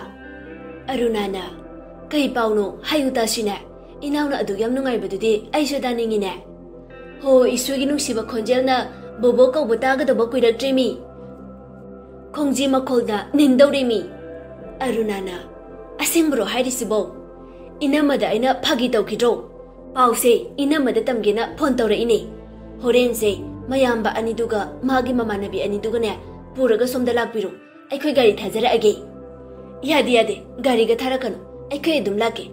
ꯑꯔꯨꯅꯥꯅ, "ꯀꯩ ꯄꯥꯎꯅꯣ? ꯍꯥꯏꯌꯨ ꯇꯥꯁꯤꯅꯦ꯫ ꯏꯅꯥꯎꯅ ꯑꯗꯨꯛ ꯌꯥꯝ ꯅꯨꯡꯉꯥꯏꯕꯗꯨꯗꯤ ꯑꯩꯁꯨ ꯇꯥꯅꯤꯡꯉꯤꯅꯦ꯫ ꯍꯣ, ꯏꯁꯨꯒꯤ ꯅꯨꯡꯁꯤꯕ ꯈꯣꯟꯖꯦꯜꯅ ꯕꯣꯕꯣ ꯀꯧꯕ ꯇꯥꯒꯗꯕ ꯀꯨꯏꯔꯛꯇ꯭ꯔꯦꯃꯤ꯫ ꯈꯣꯡꯖꯤ ꯃꯈꯣꯜꯅ ꯅꯤꯟꯗꯧꯔꯦꯃꯤ꯫" ꯑꯔꯨꯅꯥꯅ, "ꯑꯁꯦꯡꯕꯔꯣ ꯍꯥꯏꯔꯤꯁꯤꯕꯣ? ꯏꯅꯝꯃꯗ ꯑꯩꯅ ꯐꯥꯒꯤ ꯇꯧꯈꯤꯗ꯭ꯔꯣ? ꯄꯥꯎꯁꯦ ꯏꯅꯝꯃꯗ ꯇꯝꯒꯦꯅ ꯐꯣꯟ ꯇꯧꯔꯛꯏꯅꯦ꯫ ꯍꯣꯔꯦꯟꯁꯦ ꯃꯌꯥꯝꯕ ꯑꯅꯤꯗꯨꯒ ꯃꯥꯒꯤ ꯃꯃꯥꯟꯅꯕꯤ ꯑꯅꯤꯗꯨꯒꯅꯦ ꯄꯨꯔꯒ ꯁꯣꯝꯗ ꯂꯥꯛꯄꯤꯔꯣ꯫ ꯑꯩꯈꯣꯏ ꯒꯥꯔꯤ ꯊꯥꯖꯔꯛꯑꯒꯦ꯫" "ꯌꯥꯗꯦ, ꯌꯥꯗꯦ, ꯒꯥꯔꯤꯒ ꯊꯥꯔꯛꯀꯅꯨ꯫ ꯑꯩꯈꯣꯏ ꯑꯗꯨꯝ ꯂꯥꯛꯀꯦ꯫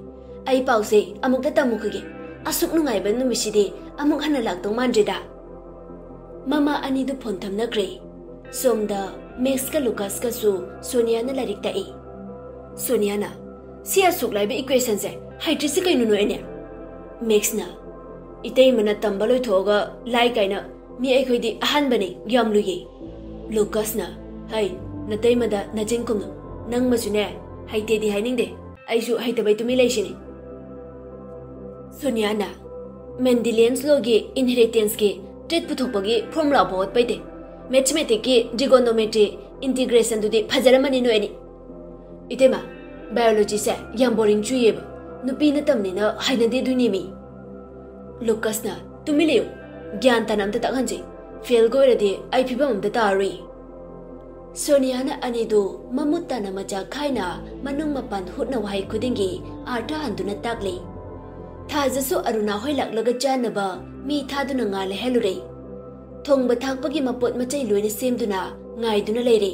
ꯑꯩ ꯄꯥꯎꯁꯦ ꯑꯃꯨꯛꯇ ꯇꯝꯃꯨꯈꯤꯒꯦ꯫ ꯑꯁꯨꯛ ꯅꯨꯡꯉꯥꯏꯕ ꯅꯨꯃꯤꯠꯁꯤꯗꯤ ꯑꯃꯨꯛ ꯍꯟꯅ ꯂꯥꯛꯇꯧ ꯃꯥꯟꯗ꯭ꯔꯦꯗ꯫" ꯃꯃꯥ ꯑꯅꯤꯗꯨ ꯐꯣꯟ ꯊꯝꯅꯈ꯭ꯔꯦ꯫ ꯁꯣꯝꯗ ꯃꯦꯛꯁꯀ ꯂꯨꯀꯥꯁꯀꯁꯨ ꯁꯣꯅꯤꯌꯥꯅ ꯂꯥꯏꯔꯤꯛ ꯇꯥꯛꯏ꯫ ꯁꯣꯅꯤꯌꯥꯅ, "ꯁꯤ ꯑꯁꯨꯛ ꯂꯥꯏꯕ ꯏꯀ꯭ꯋꯦꯁꯟꯁꯦ ꯍꯩꯇ꯭ꯔꯤꯁꯤ ꯀꯩꯅꯣꯅꯣ ꯑꯩꯅꯦ?" ꯃꯦꯛꯁꯅ, "ꯏꯇꯩꯃꯅ ꯇꯝꯕ ꯂꯣꯏꯊꯣꯛꯑꯒ ꯂꯥꯏ ꯀꯥꯏꯅ ꯃꯤ ꯑꯩꯈꯣꯏꯗꯤ ꯑꯍꯥꯟꯕꯅꯤ, ꯌꯥꯝ ꯂꯨꯏꯌꯦ꯫" ꯂꯨꯀꯥꯁꯅ, "ꯍꯩ, ꯅꯇꯩꯃꯗ ꯅꯆꯤꯟ ꯈꯨꯝꯅꯨ꯫ ꯅꯪꯃꯁꯨꯅꯦ, ꯍꯩꯇꯦꯗꯤ ꯍꯥꯏꯅꯤꯡꯗꯦ꯫ ꯑꯩꯁꯨ ꯍꯩꯇꯕꯩ ꯇꯨꯃꯤꯟ ꯂꯩꯁꯤꯅꯤ꯫" ꯁꯣꯅꯤꯌꯥꯅ, "ꯃꯦꯟꯗꯤꯂꯤꯌꯟꯁ ꯂꯣꯒꯤ ꯏꯟꯍꯦꯔꯤꯇꯦꯟꯁꯀꯤ ꯇ꯭ꯔꯤꯠ ꯄꯨꯊꯣꯛꯄꯒꯤ ꯐꯣꯔꯃꯨꯂꯥ ꯐꯥꯎ ꯍꯣꯠꯄꯩꯗꯦ꯫ ꯃꯦꯊꯃꯦꯇꯤꯛꯀꯤ ꯇ꯭ꯔꯤꯒꯣꯅꯣꯃꯦꯇ꯭ꯔꯤ ꯏꯟꯇꯤꯒ꯭ꯔꯦꯁꯟꯗꯨꯗꯤ ꯐꯖꯔꯝꯃꯅꯤ ꯅꯣꯏ ꯑꯅꯤ꯫" "ꯏꯇꯩꯃ, ꯕꯥꯏꯑꯣꯂꯣꯖꯤꯁꯦ ꯌꯥꯝ ꯕꯣꯔꯤꯡ ꯆꯨꯏꯌꯦꯕ꯫ ꯅꯨꯄꯤꯅ ꯇꯝꯅꯤꯅ ꯍꯩꯅꯗꯦꯗꯣꯏꯅꯦꯃꯤ꯫" ꯂꯨꯀꯁꯅ, "ꯇꯨꯃꯤꯟ ꯂꯩꯌꯨ꯫ ꯒ꯭ꯌꯥꯟ ꯇꯥꯅ ꯑꯝꯇ ꯇꯥꯛꯍꯟꯁꯤ꯫ ꯐꯦꯜꯒ ꯑꯣꯏꯔꯗꯤ ꯑꯩ ꯐꯤꯕꯝ ꯑꯝꯇ ꯇꯥꯔꯔꯣꯏ꯫" ꯁꯣꯅꯤꯌꯥꯅ ꯑꯅꯤꯗꯨ ꯃꯃꯨꯠ ꯇꯥꯅ ꯃꯆꯥ ꯈꯥꯏꯅ ꯃꯅꯨꯡ ꯃꯄꯥꯟ ꯍꯨꯠꯅ ꯋꯥꯍꯩ ꯈꯨꯗꯤꯡꯒꯤ ꯑꯥꯔꯊ ꯍꯟꯗꯨꯅ ꯇꯥꯛꯂꯤ꯫ ꯊꯥꯖꯁꯨ ꯑꯔꯨꯅꯥ ꯍꯣꯏ ꯂꯥꯛꯂꯒ ꯆꯥꯅꯕ ꯃꯤ ꯊꯥꯗꯨꯅ ꯉꯥ ꯂꯩꯍꯜꯂꯨꯔꯦ꯫ ꯊꯣꯡꯕ ꯊꯥꯛꯄꯒꯤ ꯃꯄꯣꯠ ꯃꯆꯩ ꯂꯣꯏꯅ ꯁꯦꯝꯗꯨꯅ ꯉꯥꯏꯗꯨꯅ ꯂꯩꯔꯦ꯫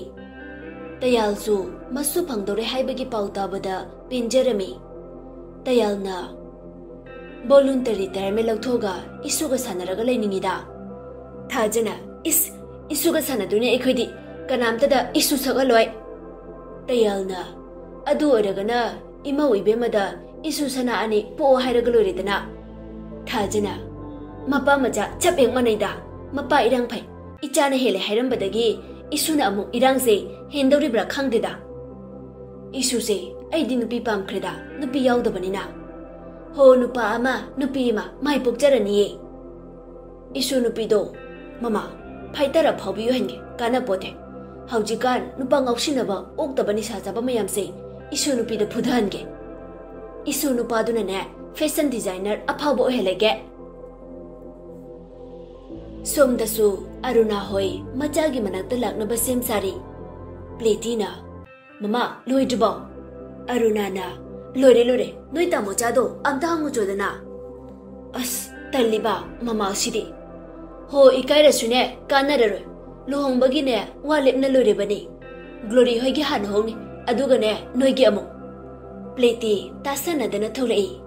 ꯇꯌꯥꯜꯁꯨ ꯃꯁꯨ ꯐꯪꯗꯧꯔꯦ ꯍꯥꯏꯕꯒꯤ ꯄꯥꯎ ꯇꯥꯕꯗ ꯄꯦꯟꯖꯔꯝꯃꯤ꯫ ꯇꯌꯥꯜꯅ ꯚꯣꯂꯨꯟꯇꯔꯤ ꯔꯤꯇꯥꯌꯔꯃꯦꯟ ꯂꯧꯊꯣꯛꯑꯒ ꯏꯁꯨꯒ ꯁꯥꯟꯅꯔꯒ ꯂꯩꯅꯤꯡꯉꯤꯗ꯫ ꯊꯥꯖꯅ, "ꯏꯁ, ꯏꯁꯨꯒ ꯁꯥꯟꯅꯗꯣꯏꯅꯦ ꯑꯩꯈꯣꯏꯗꯤ, ꯀꯅꯥꯝꯇꯗ ꯏꯁꯨ ꯁꯛꯍꯜꯂꯣꯏ꯫" ꯇꯌꯥꯜꯅ, "ꯑꯗꯨ ꯑꯣꯏꯔꯒꯅ ꯏꯃꯧ ꯏꯕꯦꯝꯃꯗ ꯏꯁꯨ ꯁꯅꯥ ꯑꯅꯤ ꯄꯣꯛꯑꯣ ꯍꯥꯏꯔꯒ ꯂꯣꯏꯔꯦꯗꯅ꯫" ꯊꯥꯖꯅ, "ꯃꯄꯥ ꯃꯆꯥ ꯆꯞ ꯍꯦꯛ ꯃꯥꯟꯅꯩꯗ, ꯃꯄꯥ ꯏꯔꯥꯡ ꯐꯩ, ꯏꯆꯥꯅ ꯍꯦꯜꯂꯦ ꯍꯥꯏꯔꯝꯕꯗꯒꯤ ꯏꯁꯨꯅ ꯑꯃꯨꯛ ꯏꯔꯥꯡꯁꯦ ꯍꯦꯟꯗꯧꯔꯤꯕ꯭ꯔꯥ ꯈꯪꯗꯦꯗ꯫ ꯏꯁꯨꯁꯦ, ꯑꯩꯗꯤ ꯅꯨꯄꯤ ꯄꯥꯝꯈ꯭ꯔꯦꯗ, ꯅꯨꯄꯤ ꯌꯥꯎꯗꯕꯅꯤꯅ꯫ ꯍꯣ, ꯅꯨꯄꯥ ꯑꯃ ꯅꯨꯄꯤ ꯑꯃ ꯃꯥꯏ ꯄꯣꯛꯆꯔꯅꯤꯌꯦ꯫ ꯏꯁꯨ ꯅꯨꯄꯤꯗꯣ, ꯃꯃꯥ, ꯐꯥꯏꯇꯔ ꯑꯐꯥꯎꯕꯤ ꯑꯣꯏꯍꯟꯒꯦ, ꯀꯥꯟꯅꯄꯣꯠꯇꯦ꯫ ꯍꯧꯖꯤꯛꯀꯥꯟ ꯅꯨꯄꯥ ꯉꯥꯎꯁꯤꯟꯅꯕ, ꯑꯣꯛꯇꯕ ꯅꯤꯁꯥ ꯆꯥꯕ ꯃꯌꯥꯝꯁꯦ ꯏꯁꯨ ꯅꯨꯄꯤꯗ ꯐꯨꯊꯍꯟꯒꯦ꯫ ꯏꯁꯨ ꯅꯨꯄꯥꯗꯨꯅꯅꯦ, ꯐꯦꯁꯟ ꯗꯤꯖꯥꯏꯅꯔ ꯑꯐꯥꯎꯕ ꯑꯣꯏꯍꯜꯂꯒꯦ꯫ ꯁꯣꯝꯗꯁꯨ ꯑꯔꯨꯅꯥ ꯍꯣꯏ ꯃꯆꯥꯒꯤ ꯃꯅꯥꯛꯇ ꯂꯥꯛꯅꯕ ꯁꯦꯝ ꯁꯥꯔꯤ꯫ ꯄ꯭ꯂꯦꯇꯤꯅ, "ꯃꯃꯥ, ꯂꯣꯏꯗ꯭ꯔꯤꯕꯣ?" ꯑꯔꯨꯅꯥꯅ, "ꯂꯣꯏꯔꯦ, ꯂꯣꯏꯔꯦ, ꯅꯣꯏ ꯇꯥꯃꯣꯆꯥꯗꯣ ꯑꯝꯇ ꯍꯪꯉꯨꯆꯣꯗꯅ꯫" ꯑꯁ, ꯇꯜꯂꯤꯕ ꯃꯃꯥꯁꯤꯗꯤ꯫ ꯍꯣ, ꯏꯀꯥꯏꯔꯁꯨꯅꯦ, ꯀꯥꯟꯅꯔꯔꯣꯏ꯫ ꯂꯨꯍꯣꯡꯕꯒꯤꯅꯦ, ꯋꯥ ꯂꯦꯞꯅ ꯂꯣꯏꯔꯕꯅꯤ꯫ ꯒ꯭ꯂꯣꯔꯤ ꯍꯣꯏꯒꯤ ꯍꯥꯟꯅ ꯍꯣꯡꯅꯤ, ꯑꯗꯨꯒꯅꯦ, ꯅꯣꯏꯒꯤ ꯑꯃꯨꯛ꯫ ꯄ꯭ꯂꯦꯇꯤ ꯇꯥꯁꯟꯅꯗꯅ ꯊꯣꯛꯂꯛꯏ꯫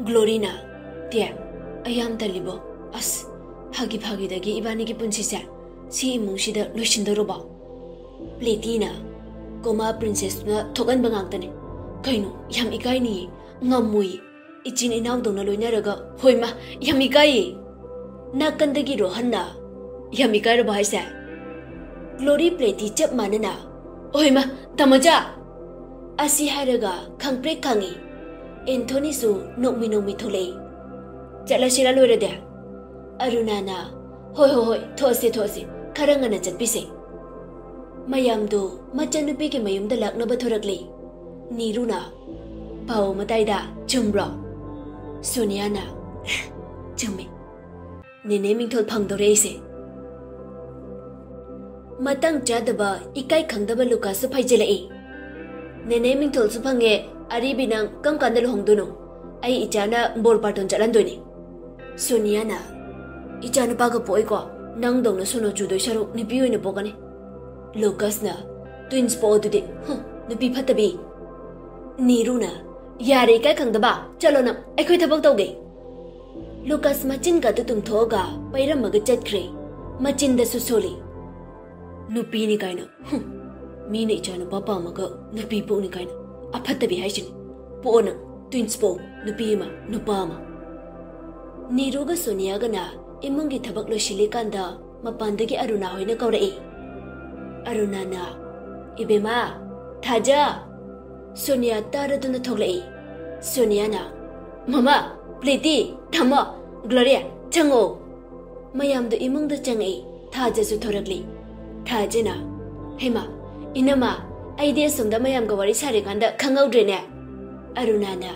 ꯒ꯭ꯂꯣꯔꯤꯅ, "ꯇꯦ, ꯑꯩ ꯌꯥꯝ ꯇꯜꯂꯤꯕꯣ꯫ ꯑꯁ, ꯐꯥꯒꯤ ꯐꯥꯒꯤꯗꯒꯤ ꯏꯕꯥꯅꯤꯒꯤ ꯄꯨꯟꯁꯤꯁꯦ ꯁꯤ ꯏꯃꯨꯡꯁꯤꯗ ꯂꯣꯏꯁꯤꯟꯗꯧꯔꯕꯣ?" ꯄ꯭ꯂꯦꯇꯤꯅ, "ꯀꯣꯃꯥ ꯄ꯭ꯔꯤꯟꯁꯦꯁꯇꯨꯅ ꯊꯣꯛꯍꯟꯕ ꯉꯥꯛꯇꯅꯦ꯫ ꯀꯩꯅꯣ, ꯌꯥꯝ ꯏꯀꯥꯏꯅꯤꯌꯦ, ꯉꯝꯃꯣꯏꯌꯦ꯫ ꯏꯆꯤꯟ ꯏꯅꯥꯎꯗꯧꯅ ꯂꯣꯏꯅꯔꯒ, ꯍꯣꯏꯃ, ꯌꯥꯝ ꯏꯀꯥꯏꯌꯦ꯫" ꯅꯥꯀꯟꯗꯒꯤ ꯔꯣꯍꯟꯅ, "ꯌꯥꯝ ꯏꯀꯥꯏꯔꯕꯣ ꯍꯥꯏꯁꯦ?" ꯒ꯭ꯂꯣꯔꯤ ꯄ꯭ꯂꯦꯇꯤ ꯆꯞ ꯃꯥꯟꯅꯅ, "ꯍꯣꯏꯃ, ꯇꯥꯃꯣꯆꯥ!" ꯑꯁꯤ ꯍꯥꯏꯔꯒ ꯈꯪꯄ꯭ꯔꯦꯛ ꯈꯪꯉꯤ꯫ ꯑꯦꯟꯊꯣꯅꯤꯁꯨ ꯅꯣꯛꯃꯤ ꯅꯣꯛꯃꯤ ꯊꯣꯛꯂꯛꯏ꯫ "ꯆꯠꯂꯁꯤꯔ ꯂꯣꯏꯔꯗꯤ?" ꯑꯔꯨꯅꯥꯅ, "ꯍꯣꯏ, ꯍꯣꯏ, ꯍꯣꯏ, ꯊꯣꯛꯑꯁꯤ, ꯊꯣꯛꯑꯁꯤ, ꯈꯔ ꯉꯟꯅ ꯆꯠꯄꯤꯁꯦ꯫" ꯃꯌꯥꯝꯗꯨ ꯃꯆꯟꯅꯨꯄꯤꯒꯤ ꯃꯌꯨꯝꯗ ꯂꯥꯛꯅꯕ ꯊꯣꯔꯛꯂꯤ꯫ ꯅꯤꯔꯨꯅ, "ꯄꯥꯎ ꯑꯃ ꯇꯥꯏꯗ, ꯆꯨꯝꯕ꯭ꯔꯣ?" ꯁꯣꯅꯤꯌꯥꯅ, "ꯆꯨꯝꯃꯤ꯫ ꯅꯦꯅꯦ ꯃꯤꯡꯊꯣꯜ ꯐꯪꯗꯧꯔꯦ ꯑꯩꯁꯦ꯫" ꯃꯇꯥꯡ ꯆꯥꯗꯕ, ꯏꯀꯥꯏ ꯈꯪꯗꯕ ꯂꯨꯀꯥꯁꯁꯨ ꯐꯩꯖꯤꯜꯂꯛꯏ꯫ "ꯅꯦꯅꯦ ꯃꯤꯡꯊꯣꯜꯁꯨ ꯐꯪꯉꯦ, ꯑꯔꯤꯕꯤ ꯅꯪ ꯀꯔꯝ ꯀꯥꯟꯗ ꯂꯨꯍꯣꯡꯗꯣꯏꯅꯣ? ꯑꯩ ꯏꯆꯥꯅ ꯕꯣꯔ ꯕꯥꯔꯇꯣꯟ ꯆꯠꯍꯟꯗꯣꯏꯅꯤ꯫" ꯁꯣꯅꯤꯌꯥꯅ, "ꯏꯆꯥ ꯅꯨꯄꯥꯒ ꯄꯣꯛꯑꯣꯏꯀꯣ, ꯅꯪꯗꯧꯅ ꯁꯣꯅꯣ ꯆꯨꯗꯣꯏ ꯁꯔꯨꯛ ꯅꯨꯄꯤ ꯑꯣꯏꯅ ꯄꯣꯛꯀꯅꯤ꯫" ꯂꯨꯀꯥꯁꯅ, "ꯇ꯭ꯋꯤꯟꯁ ꯄꯣꯛꯑꯣ ꯑꯗꯨꯗꯤ, ꯍꯨꯝ, ꯅꯨꯄꯤ ꯐꯠꯇꯕꯤ꯫" ꯅꯤꯔꯨꯅ, "ꯌꯥꯔꯦ, ꯏꯀꯥꯏ ꯈꯪꯗꯕ, ꯆꯠꯂꯣ ꯅꯪ, ꯑꯩꯈꯣꯏ ꯊꯕꯛ ꯇꯧꯒꯦ꯫" ꯂꯨꯀꯥꯁ ꯃꯆꯤꯟꯒꯗꯨ ꯇꯨꯝꯊꯣꯛꯑꯒ ꯄꯩꯔꯝꯃꯒ ꯆꯠꯈ꯭ꯔꯦ꯫ ꯃꯆꯤꯟꯗꯁꯨ ꯁꯣꯜꯂꯤ꯫ "ꯅꯨꯄꯤꯅꯤ ꯀꯥꯏꯅ, ꯍꯨꯝ, ꯃꯤꯅ ꯏꯆꯥ ꯅꯨꯄꯥ ꯄꯥꯝꯃꯒ ꯅꯨꯄꯤ ꯄꯣꯛꯅꯤ ꯀꯥꯏꯅ, ꯑꯐꯠꯇꯕꯤ ꯍꯥꯏꯁꯤꯅꯤ꯫ ꯄꯣꯛꯑꯣ ꯅꯪ, ꯇ꯭ꯋꯤꯟꯁ ꯄꯣꯛꯑꯣ, ꯅꯨꯄꯤ ꯑꯃ, ꯅꯨꯄꯥ ꯑꯃ꯫" ꯅꯤꯔꯨꯒ ꯁꯣꯅꯤꯌꯥꯒꯅ ꯏꯃꯨꯡꯒꯤ ꯊꯕꯛ ꯂꯣꯏꯁꯤꯜꯂꯤꯀꯥꯟꯗ ꯃꯄꯥꯟꯗꯒꯤ ꯑꯔꯨꯅꯥ ꯍꯣꯏꯅ ꯀꯧꯔꯛꯏ꯫ ꯑꯔꯨꯅꯥꯅ, "ꯏꯕꯦꯝꯃ, ꯊꯥꯖ!" ꯁꯣꯅꯤꯌꯥ ꯇꯥꯔꯗꯨꯅ ꯊꯣꯛꯂꯛꯏ꯫ ꯁꯣꯅꯤꯌꯥꯅ, "ꯃꯃꯥ, ꯄ꯭ꯂꯦꯇꯤ, ꯊꯝꯃꯣ, ꯒ꯭ꯂꯣꯔꯤꯌꯥ, ꯆꯪꯉꯣ!" ꯃꯌꯥꯝꯗꯨ ꯏꯃꯨꯡꯗ ꯆꯪꯉꯛꯏ꯫ ꯊꯥꯖꯁꯨ ꯊꯣꯔꯛꯂꯤ꯫ ꯊꯥꯖꯅ, "ꯍꯩꯃꯥ, ꯏꯅꯝꯃ, ꯑꯩꯗꯤ ꯑꯁꯣꯝꯗ ꯃꯌꯥꯝꯒ ꯋꯥꯔꯤ ꯁꯥꯔꯤꯀꯥꯟꯗ ꯈꯪꯍꯧꯗ꯭ꯔꯦꯅꯦ?" ꯑꯔꯨꯅꯥꯅ,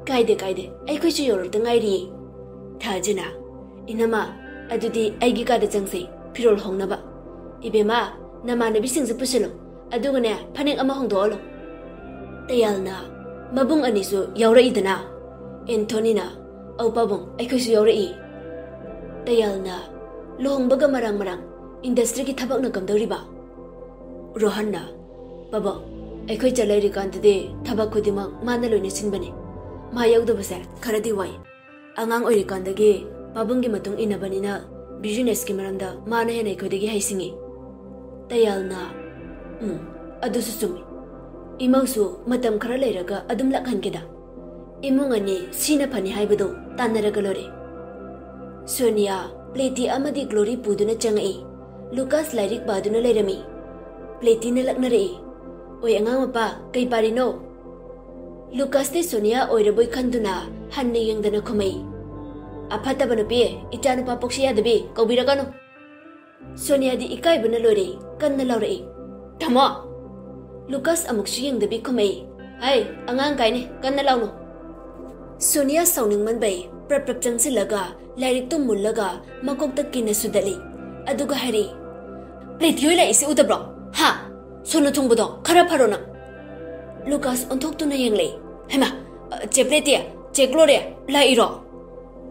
"ꯀꯥꯏꯗꯦ, ꯀꯥꯏꯗꯦ, ꯑꯩꯈꯣꯏꯁꯨ ꯌꯧꯔꯛꯇ ꯉꯥꯏꯔꯤꯌꯦ꯫" ꯊꯥꯖꯅ, "ꯏꯅꯝꯃ, ꯑꯗꯨꯗꯤ ꯑꯩꯒꯤ ꯀꯥꯗ ꯆꯪꯁꯦ, ꯐꯤꯔꯣꯜ ꯍꯣꯡꯅꯕ꯫ ꯏꯕꯦꯝꯃ, ꯅꯃꯥꯟꯅꯕꯤꯁꯤꯡꯁꯨ ꯄꯨꯁꯤꯜꯂꯨ, ꯑꯗꯨꯒꯅꯦ, ꯐꯅꯦꯛ ꯑꯃ ꯍꯣꯡꯗꯣꯛꯍꯜꯂꯣ꯫" ꯇꯌꯥꯜꯅ, "ꯃꯕꯨꯡ ꯑꯅꯤꯁꯨ ꯌꯥꯎꯔꯛꯏꯗꯅ?" ꯑꯦꯟꯊꯣꯅꯤꯅ, "ꯑꯧ ꯄꯥꯕꯨꯡ, ꯑꯩꯈꯣꯏꯁꯨ ꯌꯥꯎꯔꯛꯏ꯫" ꯇꯌꯥꯜꯅ, "ꯂꯨꯍꯣꯡꯕꯒ ꯃꯔꯥꯡ ꯃꯔꯥꯡ, ꯏꯟꯗꯁꯇ꯭ꯔꯤꯒꯤ ꯊꯕꯛꯅ ꯀꯝꯗꯧꯔꯤꯕ?" ꯔꯣꯍꯟꯅ, "ꯄꯥꯕꯨꯡ, ꯑꯩꯈꯣꯏ ꯆꯠ ꯂꯩꯔꯤꯀꯥꯟꯗꯗꯤ ꯊꯕꯛ ꯈꯨꯗꯤꯡꯃꯛ ꯃꯥꯅ ꯂꯣꯏꯅ ꯁꯤꯟꯕꯅꯤ꯫ ꯃꯥ ꯌꯥꯎꯗꯕꯁꯦ ꯈꯔꯗꯤ ꯋꯥꯏ꯫ ꯑꯉꯥꯡ ꯑꯣꯏꯔꯤꯀꯥꯟꯗꯒꯤ ꯄꯥꯕꯨꯡꯒꯤ ꯃꯇꯨꯡ ꯏꯟꯅꯕꯅꯤꯅ ꯕꯤꯖꯤꯅꯦꯁꯀꯤ ꯃꯔꯝꯗ ꯃꯥꯅ ꯍꯦꯟꯅ ꯑꯩꯈꯣꯏꯗꯒꯤ ꯍꯩꯁꯤꯡꯉꯤ꯫" ꯇꯌꯥꯜꯅ, "ꯎꯝ, ꯑꯗꯨꯁꯨ ꯆꯨꯝꯃꯤ꯫ ꯏꯃꯧꯁꯨ ꯃꯇꯝ ꯈꯔ ꯂꯩꯔꯒ ꯑꯗꯨꯝ ꯂꯥꯛꯍꯟꯒꯦꯗ꯫ ꯏꯃꯨꯡ ꯑꯅꯤ ꯁꯤꯅ ꯐꯅꯤ ꯍꯥꯏꯕꯗꯨ ꯇꯥꯟꯅꯔꯒ ꯂꯣꯏꯔꯦ꯫" ꯁꯣꯅꯤꯌꯥ, ꯄ꯭ꯂꯦꯇꯤ ꯑꯃꯗꯤ ꯒ꯭ꯂꯣꯔꯤ ꯄꯨꯗꯨꯅ ꯆꯪꯉꯛꯏ꯫ ꯂꯨꯀꯥꯁ ꯂꯥꯏꯔꯤꯛ ꯄꯥꯗꯨꯅ ꯂꯩꯔꯝꯃꯤ꯫ ꯄ꯭ꯂꯦꯇꯤꯅ ꯂꯛꯅꯔꯛꯏ꯫ "ꯑꯣꯏ ꯑꯉꯥꯡ ꯃꯄꯥ, ꯀꯩ ꯄꯥꯔꯤꯅꯣ?" ꯂꯨꯀꯥꯁꯇꯤ ꯁꯣꯅꯤꯌꯥ ꯑꯣꯏꯔꯕꯣꯏ ꯈꯟꯗꯨꯅ ꯍꯟꯅ ꯌꯦꯡꯗꯅ ꯈꯨꯝꯃꯛꯏ꯫ "ꯑꯐꯠꯇꯕ ꯅꯨꯄꯤ, ꯏꯆꯥꯅꯨꯄꯥ ꯄꯣꯛꯁꯤ ꯌꯥꯗꯕꯤ, ꯀꯧꯕꯤꯔꯛꯀꯅꯨ꯫" ꯁꯣꯅꯤꯌꯥꯗꯤ ꯏꯀꯥꯏꯕꯅ ꯂꯣꯏꯔꯦ, ꯀꯟꯅ ꯂꯥꯎꯔꯛꯏ, "ꯊꯝꯃꯣ!" ꯂꯨꯀꯥꯁ ꯑꯃꯨꯛꯁꯨ ꯌꯦꯡꯗꯕꯤ ꯈꯨꯝꯃꯛꯏ, "ꯍꯩ, ꯑꯉꯥꯡ ꯀꯥꯏꯅꯤ, ꯀꯟꯅ ꯂꯥꯎꯅꯨ!" ꯁꯣꯅꯤꯌꯥ ꯁꯥꯎꯅꯤꯡꯃꯟꯕꯩ ꯄ꯭ꯔꯞ ꯄ꯭ꯔꯞ ꯆꯪꯁꯤꯜꯂꯒ ꯂꯥꯏꯔꯤꯛꯇꯨ ꯃꯨꯜꯂꯒ ꯃꯀꯣꯛꯇ ꯀꯤꯟꯅ ꯁꯨꯗꯠꯂꯤ꯫ ꯑꯗꯨꯒ ꯍꯥꯏꯔꯛꯏ, "ꯄ꯭ꯂꯦꯇꯤ ꯍꯣꯏ ꯂꯥꯛꯏꯁꯤ ꯎꯗꯕ꯭ꯔꯣ? ꯍꯥ? ꯁꯣꯅꯨ ꯊꯨꯡꯕꯗꯣ ꯈꯔ ꯐꯔꯣ ꯅꯪ!" ꯂꯨꯀꯥꯁ ꯑꯣꯟꯊꯣꯛꯇꯨꯅ ꯌꯦꯡꯂꯛꯏ꯫ "ꯍꯩꯃꯥ, ꯆꯦ ꯄ꯭ꯂꯦꯇꯤ, ꯆꯦ ꯒ꯭ꯂꯣꯔꯤꯌꯥ ꯂꯥꯛꯏꯔꯣ?"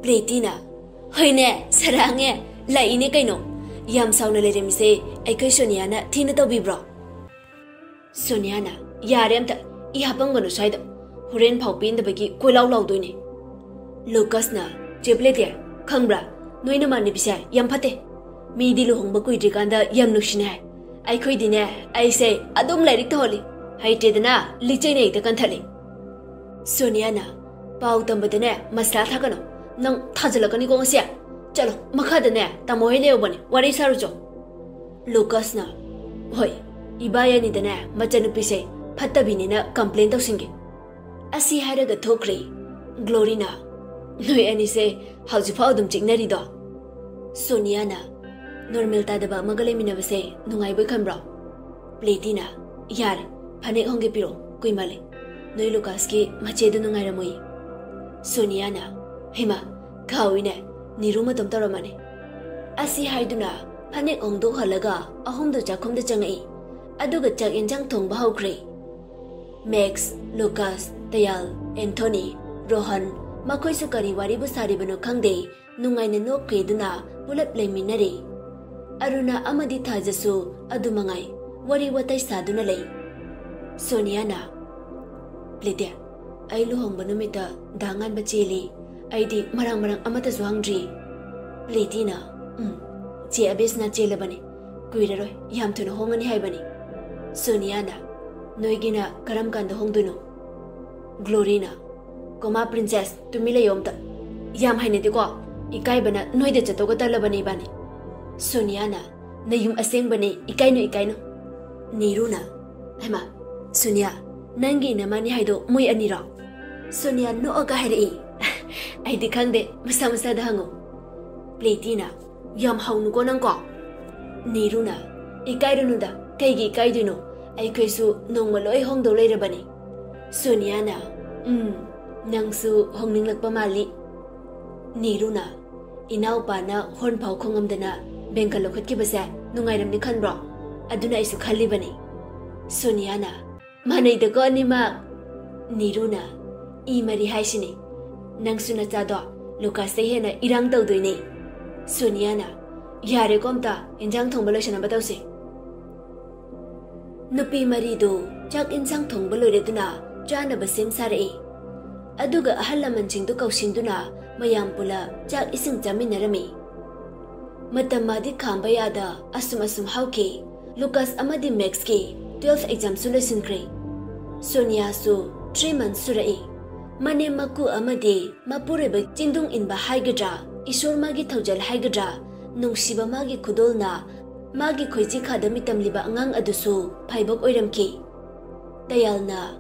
ꯄ꯭ꯂꯦꯇꯤꯅ, "ꯍꯣꯏꯅꯦ, ꯁꯔꯥꯡꯉꯦ, ꯂꯥꯛꯏꯅꯦ ꯀꯩꯅꯣ꯫ ꯌꯥꯝ ꯁꯥꯎꯅ ꯂꯩꯔꯝꯃꯤꯁꯦ ꯑꯩꯈꯣꯏ ꯁꯣꯅꯤꯌꯥꯅ ꯊꯤꯅ ꯇꯧꯕꯤꯕ꯭ꯔꯣ?" ꯁꯣꯅꯤꯌꯥꯅ, "ꯌꯥꯔꯦ, ꯑꯝꯇ ꯏ ꯍꯥꯞꯄꯝꯒꯅꯨ ꯁ꯭ꯋꯥꯏꯗ꯫ ꯍꯣꯔꯦꯟ ꯐꯥꯎ ꯄꯦꯟꯗꯕꯒꯤ ꯀꯣꯏꯂꯥꯎ ꯂꯥꯎꯗꯣꯏꯅꯦ꯫" ꯂꯨꯀꯁꯅ, "ꯆꯦ ꯄ꯭ꯂꯦꯇꯤ, ꯈꯪꯕ꯭ꯔꯥ? ꯅꯣꯏ ꯅꯃꯥꯟꯅꯕꯤꯁꯦ ꯌꯥꯝ ꯐꯠꯇꯦ꯫ ꯃꯤꯗꯤ ꯂꯨꯍꯣꯡꯕ ꯀꯨꯏꯗ꯭ꯔꯤꯀꯥꯟꯗ ꯌꯥꯝ ꯅꯨꯡꯁꯤꯅ ꯍꯥꯏ꯫ ꯑꯩꯈꯣꯏꯗꯤꯅꯦ, ꯑꯩꯁꯦ ꯑꯗꯨꯝ ꯂꯥꯏꯔꯤꯛ ꯇꯧꯍꯜꯂꯤ꯫ ꯍꯩꯇ꯭ꯔꯦꯗꯅ ꯂꯤꯆꯩꯅ ꯍꯦꯛꯇ ꯀꯟꯊꯠꯂꯤ꯫" ꯁꯣꯅꯤꯌꯥꯅ, "ꯄꯥꯎ ꯇꯝꯕꯗꯅꯦ ꯃꯁꯂꯥ ꯊꯥꯛꯀꯅꯨ꯫ ꯅꯪ ꯊꯥꯖꯤꯜꯂꯛꯀꯅꯤꯀꯣ ꯉꯁꯤ꯫ ꯆꯠꯂꯣ, ꯃꯈꯥꯗꯅꯦ ꯇꯥꯃꯣ ꯍꯣꯏ ꯂꯩꯍꯧꯕꯅꯦ, ꯋꯥꯔꯤ ꯁꯥꯔꯨꯆꯣ꯫ ꯂꯨꯀꯥꯁꯅ, "ꯍꯣꯏ, ꯏꯕꯥꯏ ꯑꯅꯤꯗꯅꯦ ꯃꯆꯟꯅꯨꯄꯤꯁꯦ ꯐꯠꯇꯕꯤꯅꯤꯅ ꯀꯝꯄ꯭ꯂꯦꯟ ꯇꯧꯁꯤꯟꯒꯦ"꯫ ꯑꯁꯤ ꯍꯥꯏꯔꯒ ꯊꯣꯛꯈ꯭ꯔꯦ꯫ ꯒ꯭ꯂꯣꯔꯤꯅ, "ꯅꯣꯏ ꯑꯅꯤꯁꯦ ꯍꯧꯖꯤꯛꯐꯥꯎ ꯑꯗꯨꯝ ꯆꯤꯛꯅꯔꯤꯗꯣ?" ꯁꯣꯅꯤꯌꯥꯅ, "ꯅꯣꯔꯃꯦꯜ ꯇꯥꯗꯕ ꯑꯃꯒ ꯂꯩꯃꯤꯟꯅꯕꯁꯦ ꯅꯨꯡꯉꯥꯏꯕꯣꯏ ꯈꯟꯕ꯭ꯔꯣ?" ꯄ꯭ꯂꯦꯇꯤꯅ, "ꯌꯥꯔꯦ, ꯐꯅꯦꯛ ꯍꯣꯡꯒꯦ ꯄꯤꯔꯛꯑꯣ, ꯀꯨꯏꯃꯜꯂꯦ꯫ ꯅꯣꯏ ꯂꯨꯀꯥꯁꯀꯤ ꯃꯆꯦꯗꯣ ꯅꯨꯡꯉꯥꯏꯔꯝꯃꯣꯏꯌꯦ"꯫ ꯁꯣꯅꯤꯌꯥꯅ, "ꯍꯩꯃꯥ, ꯀꯥꯎꯏꯅꯦ, ꯅꯤꯔꯨ ꯃꯇꯣꯝ ꯇꯧꯔꯝꯃꯅꯤ"꯫ ꯑꯁꯤ ꯍꯥꯏꯗꯨꯅ ꯐꯅꯦꯛ ꯍꯣꯡꯗꯣꯛꯍꯜꯂꯒ ꯑꯍꯨꯝꯗꯨ ꯆꯥꯛꯈꯨꯝꯗ ꯆꯪꯉꯛꯏ꯫ ꯑꯗꯨꯒ ꯆꯥꯛ ꯌꯦꯟꯁꯥꯡ ꯊꯣꯡꯕ ꯍꯧꯈ꯭ꯔꯦ꯫ ꯃꯦꯛꯁ, ꯂꯨꯀꯥꯁ, ꯇꯌꯥꯜ, ꯑꯦꯟꯊꯣꯅꯤ, ꯔꯣꯍꯟ, ꯃꯈꯣꯏꯁꯨ ꯀꯔꯤ ꯋꯥꯔꯤꯕꯨ ꯁꯥꯔꯤꯕꯅꯣ ꯈꯪꯗꯦ, ꯅꯨꯡꯉꯥꯏꯅ ꯅꯣꯛꯈꯤꯗꯨꯅ ꯄꯨꯂꯞ ꯂꯩꯃꯤꯟꯅꯔꯤ꯫ ꯑꯔꯨꯅꯥ ꯑꯃꯗꯤ ꯊꯥꯖꯁꯨ ꯑꯗꯨ ꯃꯉꯥꯏ ꯋꯥꯔꯤ ꯋꯥꯇꯥꯏ ꯁꯥꯗꯨꯅ ꯂꯩ꯫ ꯁꯣꯅꯤꯌꯥꯅ, "ꯄ꯭ꯂꯦꯇꯦ, ꯑꯩ ꯂꯨꯍꯣꯡꯕ ꯅꯨꯃꯤꯠꯇ ꯗꯥ ꯉꯥꯟꯕ ꯆꯦꯜꯂꯤ꯫ ꯑꯩꯗꯤ ꯃꯔꯥꯡ ꯃꯔꯥꯡ ꯑꯃꯠꯇꯁꯨ ꯍꯪꯗ꯭ꯔꯤ"꯫ ꯄ꯭ꯂꯦꯇꯤꯅ, "ꯎꯝ, ꯆꯦ ꯑꯕꯦꯁꯅ ꯆꯦꯜꯂꯕꯅꯤ꯫ ꯀꯨꯏꯔꯔꯣꯏ, ꯌꯥꯝ ꯊꯨꯅ ꯍꯣꯡꯉꯅꯤ ꯍꯥꯏꯕꯅꯤ"꯫ ꯁꯣꯅꯤꯌꯥꯅ, "ꯅꯣꯏꯒꯤꯅ ꯀꯔꯝ ꯀꯥꯟꯗ ꯍꯣꯡꯗꯣꯏꯅꯣ?" ꯒ꯭ꯂꯣꯔꯤꯅ, "ꯀꯣꯃꯥ ꯄ꯭ꯔꯤꯟꯁꯦꯁ, ꯇꯨꯃꯤꯟ ꯂꯩꯌꯣ ꯑꯝꯇ꯫ ꯌꯥꯝ ꯍꯩꯅꯗꯦꯀꯣ, ꯏꯀꯥꯏꯕꯅ ꯅꯣꯏꯗ ꯆꯠꯇꯧꯒ ꯇꯜꯂꯕꯅꯦ ꯏꯕꯥꯅꯤ"꯫ ꯁꯣꯅꯤꯌꯥꯅ, "ꯅꯌꯨꯝ ꯑꯁꯦꯡꯕꯅꯦ, ꯏꯀꯥꯏꯅꯨ, ꯏꯀꯥꯏꯅꯨ"꯫ ꯅꯤꯔꯨꯅ, "ꯍꯩꯃꯥ, ꯁꯣꯅꯤꯌꯥ, ꯅꯪꯒꯤ ꯅꯃꯥꯅꯤ ꯍꯥꯏꯗꯣ ꯃꯣꯏ ꯑꯅꯤꯔꯣ?" ꯁꯣꯅꯤꯌꯥ ꯅꯣꯛꯑꯒ ꯍꯥꯏꯔꯛꯏ, "ꯑꯩꯗꯤ ꯈꯪꯗꯦ, ꯃꯁꯥ ꯃꯁꯥꯗ ꯍꯪꯉꯨ"꯫ ꯄ꯭ꯂꯦꯇꯤꯅ, "ꯌꯥꯝ ꯍꯧꯅꯨꯀꯣ ꯅꯪꯀꯣ"꯫ ꯅꯤꯔꯨꯅ, "ꯏꯀꯥꯏꯔꯨꯅꯨꯗ, ꯀꯩꯒꯤ ꯏꯀꯥꯏꯗꯣꯏꯅꯣ? ꯑꯩꯈꯣꯏꯁꯨ ꯅꯣꯡꯃ ꯂꯣꯏ ꯍꯣꯡꯗꯧ ꯂꯩꯔꯕꯅꯤ"꯫ ꯁꯣꯅꯤꯌꯥꯅ, "ꯎꯝ, ꯅꯪꯁꯨ ꯍꯣꯡꯅꯤꯡꯂꯛꯄ ꯃꯥꯜꯂꯤ"꯫ ꯅꯤꯔꯨꯅ, "ꯏꯅꯥꯎꯄꯥꯅ ꯍꯣꯔꯟ ꯐꯥꯎ ꯈꯣꯡꯉꯝꯗꯅ ꯕꯦꯡꯀ ꯂꯧꯈꯠꯈꯤꯕꯁꯦ ꯅꯨꯡꯉꯥꯏꯔꯝꯅꯤ ꯈꯟꯕ꯭ꯔꯣ? ꯑꯗꯨꯅ ꯑꯩꯁꯨ ꯈꯜꯂꯤꯕꯅꯤ"꯫ ꯁꯣꯅꯤꯌꯥꯅ, "ꯃꯥꯟꯅꯩꯗꯀꯣ ꯑꯅꯤꯃꯛ"꯫ ꯅꯤꯔꯨꯅ, "ꯏ ꯃꯔꯤ ꯍꯥꯏꯁꯤꯅꯤ꯫ ꯅꯪꯁꯨ ꯅꯆꯥꯗꯣ ꯂꯨꯀꯥꯁꯇꯩ ꯍꯦꯟꯅ ꯏꯔꯥꯡ ꯇꯧꯗꯣꯏꯅꯦ"꯫ ꯁꯣꯅꯤꯌꯥꯅ, "ꯌꯥꯔꯦꯀꯣ, ꯑꯝꯇ ꯏꯟꯖꯥꯡ ꯊꯣꯡꯕ ꯂꯣꯏꯁꯟꯅꯕ ꯇꯧꯁꯦ"꯫ ꯅꯨꯄꯤ ꯃꯔꯤꯗꯨ ꯆꯥꯛ ꯏꯟꯁꯥꯡ ꯊꯣꯡꯕ ꯂꯣꯏꯔꯗꯨꯅ ꯆꯥꯅꯕ ꯁꯦꯝ ꯁꯥꯔꯛꯏ꯫ ꯑꯗꯨꯒ ꯑꯍꯜ ꯂꯃꯟꯁꯤꯡꯗꯨ ꯀꯧꯁꯤꯟꯗꯨꯅ ꯃꯌꯥꯝ ꯄꯨꯂꯞ ꯆꯥꯛ ꯏꯁꯤꯡ ꯆꯥꯃꯤꯟꯅꯔꯝꯃꯤ꯫ ꯃꯇꯝ ꯃꯥꯗꯤ ꯈꯥꯝꯕ ꯌꯥꯗ ꯑꯁꯨꯝ ꯑꯁꯨꯝ ꯍꯧꯈꯤ꯫ ꯂꯨꯀꯥꯁ ꯑꯃꯗꯤ ꯃꯦꯛꯁꯀꯤ ꯇꯨꯋꯦꯜꯐ ꯑꯦꯛꯖꯥꯝꯁꯨ ꯂꯣꯏꯁꯤꯟꯈ꯭ꯔꯦ꯫ ꯁꯣꯅꯤꯌꯥꯁꯨ ꯊ꯭ꯔꯤ ꯃꯟꯊ ꯁꯨꯔꯛꯏ꯫ ꯃꯅꯦꯝ ꯃꯀꯨ ꯑꯃꯗꯤ ꯃꯄꯨꯔꯣꯏꯕ ꯆꯤꯡꯗꯨꯡ ꯏꯟꯕ ꯍꯥꯏꯒꯗ꯭ꯔꯥ, ꯏꯁꯣꯔ ꯃꯥꯒꯤ ꯊꯧꯖꯥꯜ ꯍꯥꯏꯒꯗ꯭ꯔꯥ, ꯅꯨꯡꯁꯤꯕ ꯃꯥꯒꯤ ꯈꯨꯗꯣꯜꯅ ꯃꯥꯒꯤ ꯈꯣꯏꯖꯤ ꯈꯥꯗ ꯃꯤꯇꯝꯂꯤꯕ ꯑꯉꯥꯡ ꯑꯗꯨꯁꯨ ꯐꯥꯏꯕꯣꯛ ꯑꯣꯏꯔꯝꯈꯤ꯫ ꯇꯌꯥꯜꯅ,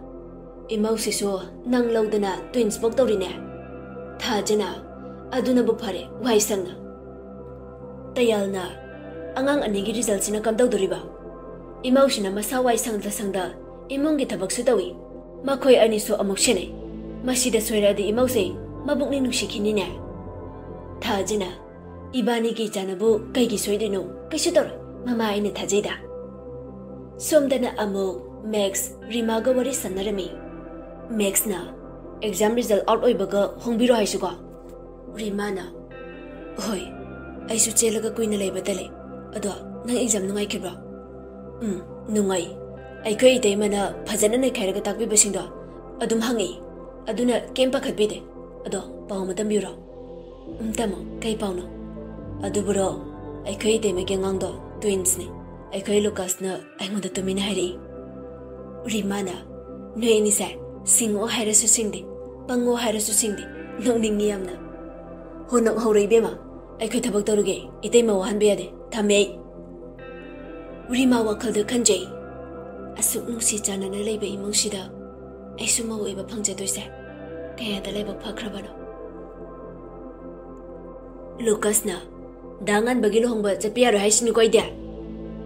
"ꯏꯃꯧꯁꯤꯁꯨ ꯅꯪ ꯂꯧꯗꯅ ꯇ꯭ꯋꯤꯟꯁ ꯄꯣꯛ ꯇꯧꯔꯤꯅꯦ?" ꯊꯥꯖꯅ, "ꯑꯗꯨꯅꯕꯨ ꯐꯔꯦ, ꯋꯥꯏ ꯁꯪꯅ꯫" ꯇꯌꯥꯜꯅ, "ꯑꯉꯥꯡ ꯑꯅꯤꯒꯤ ꯔꯤꯖꯜꯁꯤꯅ ꯀꯝꯗꯧꯗꯣꯔꯤꯕ? ꯏꯃꯧꯁꯤꯅ ꯃꯁꯥ ꯋꯥꯏ ꯁꯪꯗ ꯁꯪꯗ ꯏꯃꯨꯡꯒꯤ ꯊꯕꯛꯁꯨ ꯇꯧꯏ, ꯃꯈꯣꯏ ꯑꯅꯤꯁꯨ ꯑꯃꯨꯛ ꯁꯦꯟꯅꯩ꯫ ꯃꯁꯤꯗ ꯁꯣꯏꯔꯛꯑꯗꯤ ꯏꯃꯧꯁꯦ ꯃꯕꯨꯛꯅꯤꯡ ꯅꯨꯡꯁꯤꯈꯤꯅꯤꯅꯦ꯫" ꯊꯥꯖꯅ, "ꯏꯕꯥꯅꯤꯒꯤ ꯏꯆꯥꯅꯕꯨ ꯀꯩꯒꯤ ꯁꯣꯏꯗꯣꯏꯅꯣ? ꯀꯩꯁꯨ ꯇꯧꯔꯣꯏ, ꯃꯃꯥ ꯑꯩꯅ ꯊꯥꯖꯩꯗ꯫" ꯁꯣꯝꯗꯅ ꯑꯃꯨꯛ ꯃꯦꯛꯁ ꯔꯤꯃꯥꯒ ꯋꯥꯔꯤ ꯁꯥꯟꯅꯔꯝꯃꯤ꯫ ꯃꯦꯛꯁꯅ, "ꯑꯦꯛꯖꯥꯝ ꯔꯤꯖꯜ ꯑꯥꯎꯠ ꯑꯣꯏꯕꯒ ꯍꯣꯡꯕꯤꯔꯣ ꯍꯥꯏꯁꯤꯀꯣ?" ꯔꯤꯃꯥꯅ, "ꯍꯣꯏ, ꯑꯩꯁꯨ ꯆꯦꯜꯂꯒ ꯀꯨꯏꯅ ꯂꯩꯕ ꯇꯜꯂꯦ꯫ ꯑꯗꯣ ꯅꯪ ꯑꯦꯛꯖꯥꯝ ꯅꯨꯡꯉꯥꯏꯈꯤꯕ꯭ꯔꯣ?" "ꯎꯝ, ꯅꯨꯡꯉꯥꯏ꯫ ꯑꯩꯈꯣꯏ ꯏꯇꯩꯃꯅ ꯐꯖꯅ ꯅꯩꯈꯥꯏꯔꯒ ꯇꯥꯛꯄꯤꯕꯁꯤꯡꯗꯣ ꯑꯗꯨꯝ ꯍꯪꯉꯛꯏ, ꯑꯗꯨꯅ ꯀꯩꯝ ꯄꯥꯈꯠꯄꯤꯗꯦ꯫ ꯑꯗꯣ ꯄꯥꯎ ꯑꯃ ꯇꯝꯕꯤꯌꯨꯔꯣ?" "ꯎꯝ, ꯇꯥꯃꯣ, ꯀꯩ ꯄꯥꯎꯅꯣ?" "ꯑꯗꯨꯕꯨꯔꯣ, ꯑꯩꯈꯣꯏ ꯏꯇꯩꯃꯒꯤ ꯑꯉꯥꯡꯗꯣ ꯇ꯭ꯋꯤꯟꯁꯅꯦ꯫ ꯑꯩꯈꯣꯏ ꯂꯨꯀꯥꯁꯅ ꯑꯩꯉꯣꯟꯗ ꯇꯨꯃꯤꯟꯅ ꯍꯥꯏꯔꯛꯏ꯫" ꯔꯤꯃꯥꯅ, "ꯅꯣꯏ ꯑꯅꯤꯁꯦ ꯁꯤꯡꯉꯣ ꯍꯥꯏꯔꯁꯨ ꯁꯤꯡꯗꯦ, ꯄꯪꯉꯣ ꯍꯥꯏꯔꯁꯨ ꯁꯤꯡꯗꯦ꯫ ꯅꯣꯛꯅꯤꯡꯉꯤ ꯌꯥꯝꯅ꯫ ꯍꯣ, ꯅꯣꯛꯍꯧꯔꯣ ꯏꯕꯦꯝꯃ, ꯑꯩꯈꯣꯏ ꯊꯕꯛ ꯇꯧꯔꯨꯒꯦ, ꯏꯇꯩꯃ ꯋꯥꯍꯟꯕ ꯌꯥꯗꯦ, ꯊꯝꯃꯦ ꯑꯩ꯫" ꯔꯤꯃꯥ ꯋꯥꯈꯜꯗ ꯈꯟꯖꯩ, "ꯑꯁꯨꯛ ꯅꯨꯡꯁꯤ ꯆꯥꯟꯅꯅ ꯂꯩꯕ ꯏꯃꯨꯡꯁꯤꯗ ꯑꯩꯁꯨ ꯃꯧ ꯑꯣꯏꯕ ꯐꯪꯖꯗꯣꯏꯁꯦ ꯀꯌꯥꯗ ꯂꯥꯏꯕꯛ ꯐꯈ꯭ꯔꯕꯅꯣ?" ꯂꯨꯀꯁꯅ, "ꯗꯥ ꯉꯥꯟꯕꯒꯤ ꯂꯨꯍꯣꯡꯕ ꯆꯠꯄ ꯌꯥꯔꯣꯏ ꯍꯥꯏꯁꯤꯅꯤꯀꯣ ꯑꯩꯗꯤ?"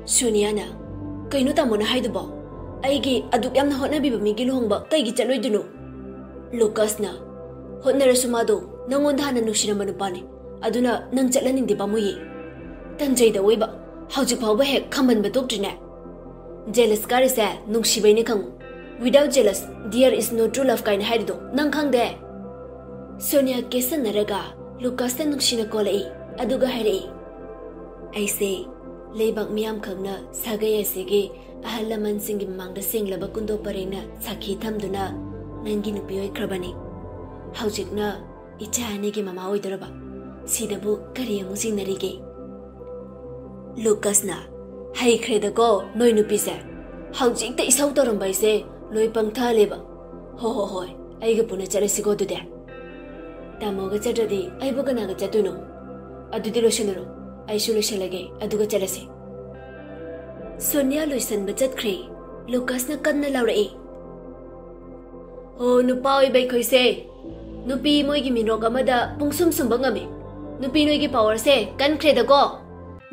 ꯁꯣꯅꯤꯌꯥꯅ, "ꯀꯩꯅꯣ ꯇꯥꯃꯣꯅ ꯍꯥꯏꯗꯨꯕꯣ? ꯑꯩꯒꯤ ꯑꯗꯨꯛ ꯌꯥꯝꯅ ꯍꯣꯠꯅꯕꯤꯕ ꯃꯤꯒꯤ ꯂꯨꯍꯣꯡꯕ ꯀꯩꯒꯤ ꯆꯠꯂꯣꯏꯗꯣꯏꯅꯣ?" ꯂꯨꯀꯁꯅ, "ꯍꯣꯠꯅꯔꯁꯨ ꯃꯥꯗꯣ ꯅꯪꯉꯣꯟꯗ ꯍꯥꯟꯅ ꯅꯨꯡꯁꯤꯔꯝꯕ ꯅꯨꯄꯥꯅꯤ, ꯑꯗꯨꯅ ꯅꯪ ꯆꯠꯍꯟꯅꯤꯡꯗꯦ ꯄꯥꯝꯃꯨꯏꯌꯦ꯫ ꯇꯟꯖꯩꯗ ꯑꯣꯏꯕ, ꯍꯧꯖꯤꯛ ꯐꯥꯎꯕ ꯍꯦꯛ ꯈꯝꯕꯟꯕ ꯇꯣꯛꯇ꯭ꯔꯤꯅꯦ꯫ Jealous ꯀꯥꯔꯤꯁꯦ ꯅꯨꯡꯁꯤꯕꯩꯅꯦ ꯈꯪꯉꯨ꯫ Without jealous, there is no true love ꯀꯥꯏꯅ ꯍꯥꯏꯔꯤꯗꯣ ꯅꯪ ꯈꯪꯗꯦ?" ꯁꯣꯅꯤꯌꯥ ꯀꯦꯁꯟꯅꯔꯒ ꯂꯨꯀꯥꯁꯇ ꯅꯨꯡꯁꯤꯅ ꯀꯣꯜꯂꯛꯏ, ꯑꯗꯨꯒ ꯍꯥꯏꯔꯛꯏ, "ꯑꯩꯁꯦ ꯂꯩꯕꯥꯛ ꯃꯤꯌꯥꯝ ꯈꯪꯅ ꯁꯥꯒꯩ ꯑꯁꯤꯒꯤ ꯑꯍꯜ ꯂꯃꯟꯁꯤꯡꯒꯤ ꯃꯃꯥꯡꯗ ꯁꯦꯡꯂꯕ ꯀꯨꯟꯗꯣ ꯄꯔꯦꯡꯅ ꯁꯥꯈꯤ ꯊꯝꯗꯨꯅ ꯅꯪꯒꯤ ꯅꯨꯄꯤ ꯑꯣꯏꯈ꯭ꯔꯕꯅꯤ꯫ ꯍꯧꯖꯤꯛꯅ ꯏꯆꯥ ꯑꯅꯤꯒꯤ ꯃꯃꯥ ꯑꯣꯏꯗꯣꯔꯕ꯫ ꯁꯤꯗꯕꯨ ꯀꯔꯤ ꯑꯃꯨꯛ ꯆꯤꯡꯅꯔꯤꯒꯦ?" ꯂꯨꯀꯁꯅ, "ꯍꯩꯈ꯭ꯔꯦꯗꯀꯣ ꯅꯣꯏ ꯅꯨꯄꯤꯁꯦ꯫ ꯍꯧꯖꯤꯛꯇ ꯏꯁꯧ ꯇꯧꯔꯝꯕ ꯑꯩꯁꯦ ꯂꯣꯏ ꯄꯪꯊꯍꯜꯂꯦꯕ꯫ ꯍꯣ ꯍꯣ ꯍꯣꯏ, ꯑꯩꯒ ꯄꯨꯟꯅ ꯆꯠꯂꯁꯤꯀꯣ ꯑꯗꯨꯗꯤ꯫" ꯇꯥꯃꯣꯒ ꯆꯠꯇ꯭ꯔꯗꯤ ꯑꯩꯕꯨ ꯀꯅꯥꯒ ꯆꯠꯇꯣꯏꯅꯣ? ꯑꯗꯨꯗꯤ ꯂꯣꯏꯁꯜꯂꯨꯔꯣ, ꯑꯩꯁꯨ ꯂꯣꯏꯁꯜꯂꯒꯦ, ꯑꯗꯨꯒ ꯆꯠꯂꯁꯤ꯫ ꯁꯣꯅꯤꯌꯥ ꯂꯣꯏꯁꯟꯕ ꯆꯠꯈ꯭ꯔꯦ꯫ ꯂꯨꯀꯥꯁꯅ ꯀꯟꯅ ꯂꯥꯎꯔꯛꯏ, "ꯍꯣ, ꯅꯨꯄꯥ ꯑꯣꯏꯕ ꯑꯩꯈꯣꯏꯁꯦ ꯅꯨꯄꯤ ꯃꯣꯏꯒꯤ ꯃꯤꯅꯣꯛ ꯑꯃꯗ ꯄꯨꯡꯁꯨꯝ ꯁꯨꯝꯕ ꯉꯝꯃꯤ꯫ ꯅꯨꯄꯤ ꯅꯣꯏꯒꯤ ꯄꯥꯋꯔꯁꯦ ꯀꯟꯈ꯭ꯔꯦꯗꯀꯣ꯫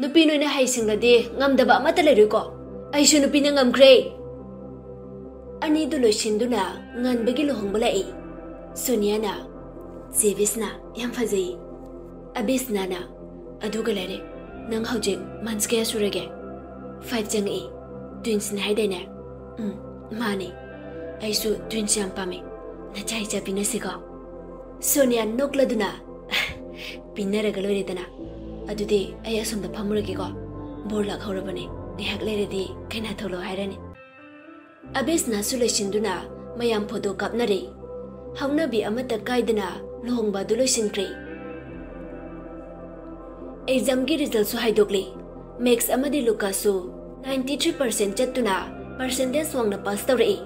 ꯅꯨꯄꯤ ꯅꯣꯏꯅ ꯍꯩꯁꯤꯡꯂꯗꯤ ꯉꯝꯗꯕ ꯑꯃꯠꯇ ꯂꯩꯔꯣꯏꯀꯣ꯫ ꯑꯩꯁꯨ ꯅꯨꯄꯤꯅ ꯉꯝꯈ꯭ꯔꯦ꯫" ꯑꯅꯤꯗꯨ ꯂꯣꯏꯁꯤꯟꯗꯨꯅ ꯉꯟꯕꯒꯤ ꯂꯨꯍꯣꯡꯕ ꯂꯥꯛꯏ꯫ ꯁꯣꯅꯤꯌꯥꯅ, "ꯆꯦ ꯕꯤꯁꯅꯥ, ꯌꯥꯝ ꯐꯖꯩ꯫" ꯑꯕꯤꯁꯅꯥꯅ, "ꯑꯗꯨꯒ ꯂꯩꯔꯦ, ꯅꯪ ꯍꯧꯖꯤꯛ ꯃꯟꯁ ꯀꯌꯥ ꯁꯨꯔꯒꯦ?" "ꯐꯥꯏꯚ ꯆꯪꯉꯛꯏ꯫ ꯇ꯭ꯋꯤꯟꯁꯅꯤ ꯍꯥꯏꯗꯥꯏꯅꯦ?" "ꯎꯝ, ꯃꯥꯅꯤ꯫ ꯑꯩꯁꯨ ꯇ꯭ꯋꯤꯟꯁ ꯌꯥꯝ ꯄꯥꯝꯃꯤ꯫ ꯅꯆꯥ ꯏꯆꯥ ꯄꯤꯅꯁꯤꯀꯣ?" ꯁꯣꯅꯤꯌꯥ ꯅꯣꯛꯂꯗꯨꯅ, "ꯄꯤꯅꯔꯒ ꯂꯣꯏꯔꯦꯗꯅ꯫ ꯑꯗꯨꯗꯤ ꯑꯩ ꯑꯁꯣꯝꯗ ꯐꯝꯃꯨꯔꯒꯦꯀꯣ꯫ ꯕꯣꯔ ꯂꯥꯛꯍꯧꯔꯕꯅꯦ꯫ ꯉꯥꯏꯍꯥꯛ ꯂꯩꯔꯗꯤ ꯀꯩꯅꯥ ꯊꯣꯛꯂꯛꯑꯣ ꯍꯥꯏꯔꯅꯤ꯫" ꯑꯕꯤꯁꯅꯥꯁꯨ ꯂꯣꯏꯁꯤꯟꯗꯨꯅ ꯃꯌꯥꯝ ꯐꯣꯇꯣ ꯀꯥꯞꯅꯔꯦ꯫ ꯍꯧꯅꯕꯤ ꯑꯃꯠꯇ ꯀꯥꯏꯗꯅ ꯂꯨꯍꯣꯡꯕ ꯑꯗꯨ ꯂꯣꯏꯁꯤꯟꯈ꯭ꯔꯦ꯫ ꯑꯦꯛꯖꯥꯝꯒꯤ ꯔꯤꯖꯜꯁꯨ ꯍꯥꯏꯗꯣꯛꯂꯦ꯫ ꯃꯦꯛꯁ ꯑꯃꯗꯤ ꯂꯨꯀꯥꯁꯁꯨ ꯅꯥꯏꯟꯇꯤ ꯊ꯭ꯔꯤ ꯄꯥꯔꯁꯦꯟ ꯆꯠꯇꯨꯅ ꯄꯥꯔꯁꯦꯟꯇꯦꯖ ꯋꯥꯡꯅ ꯄꯥꯁ ꯇꯧꯔꯛꯏ꯫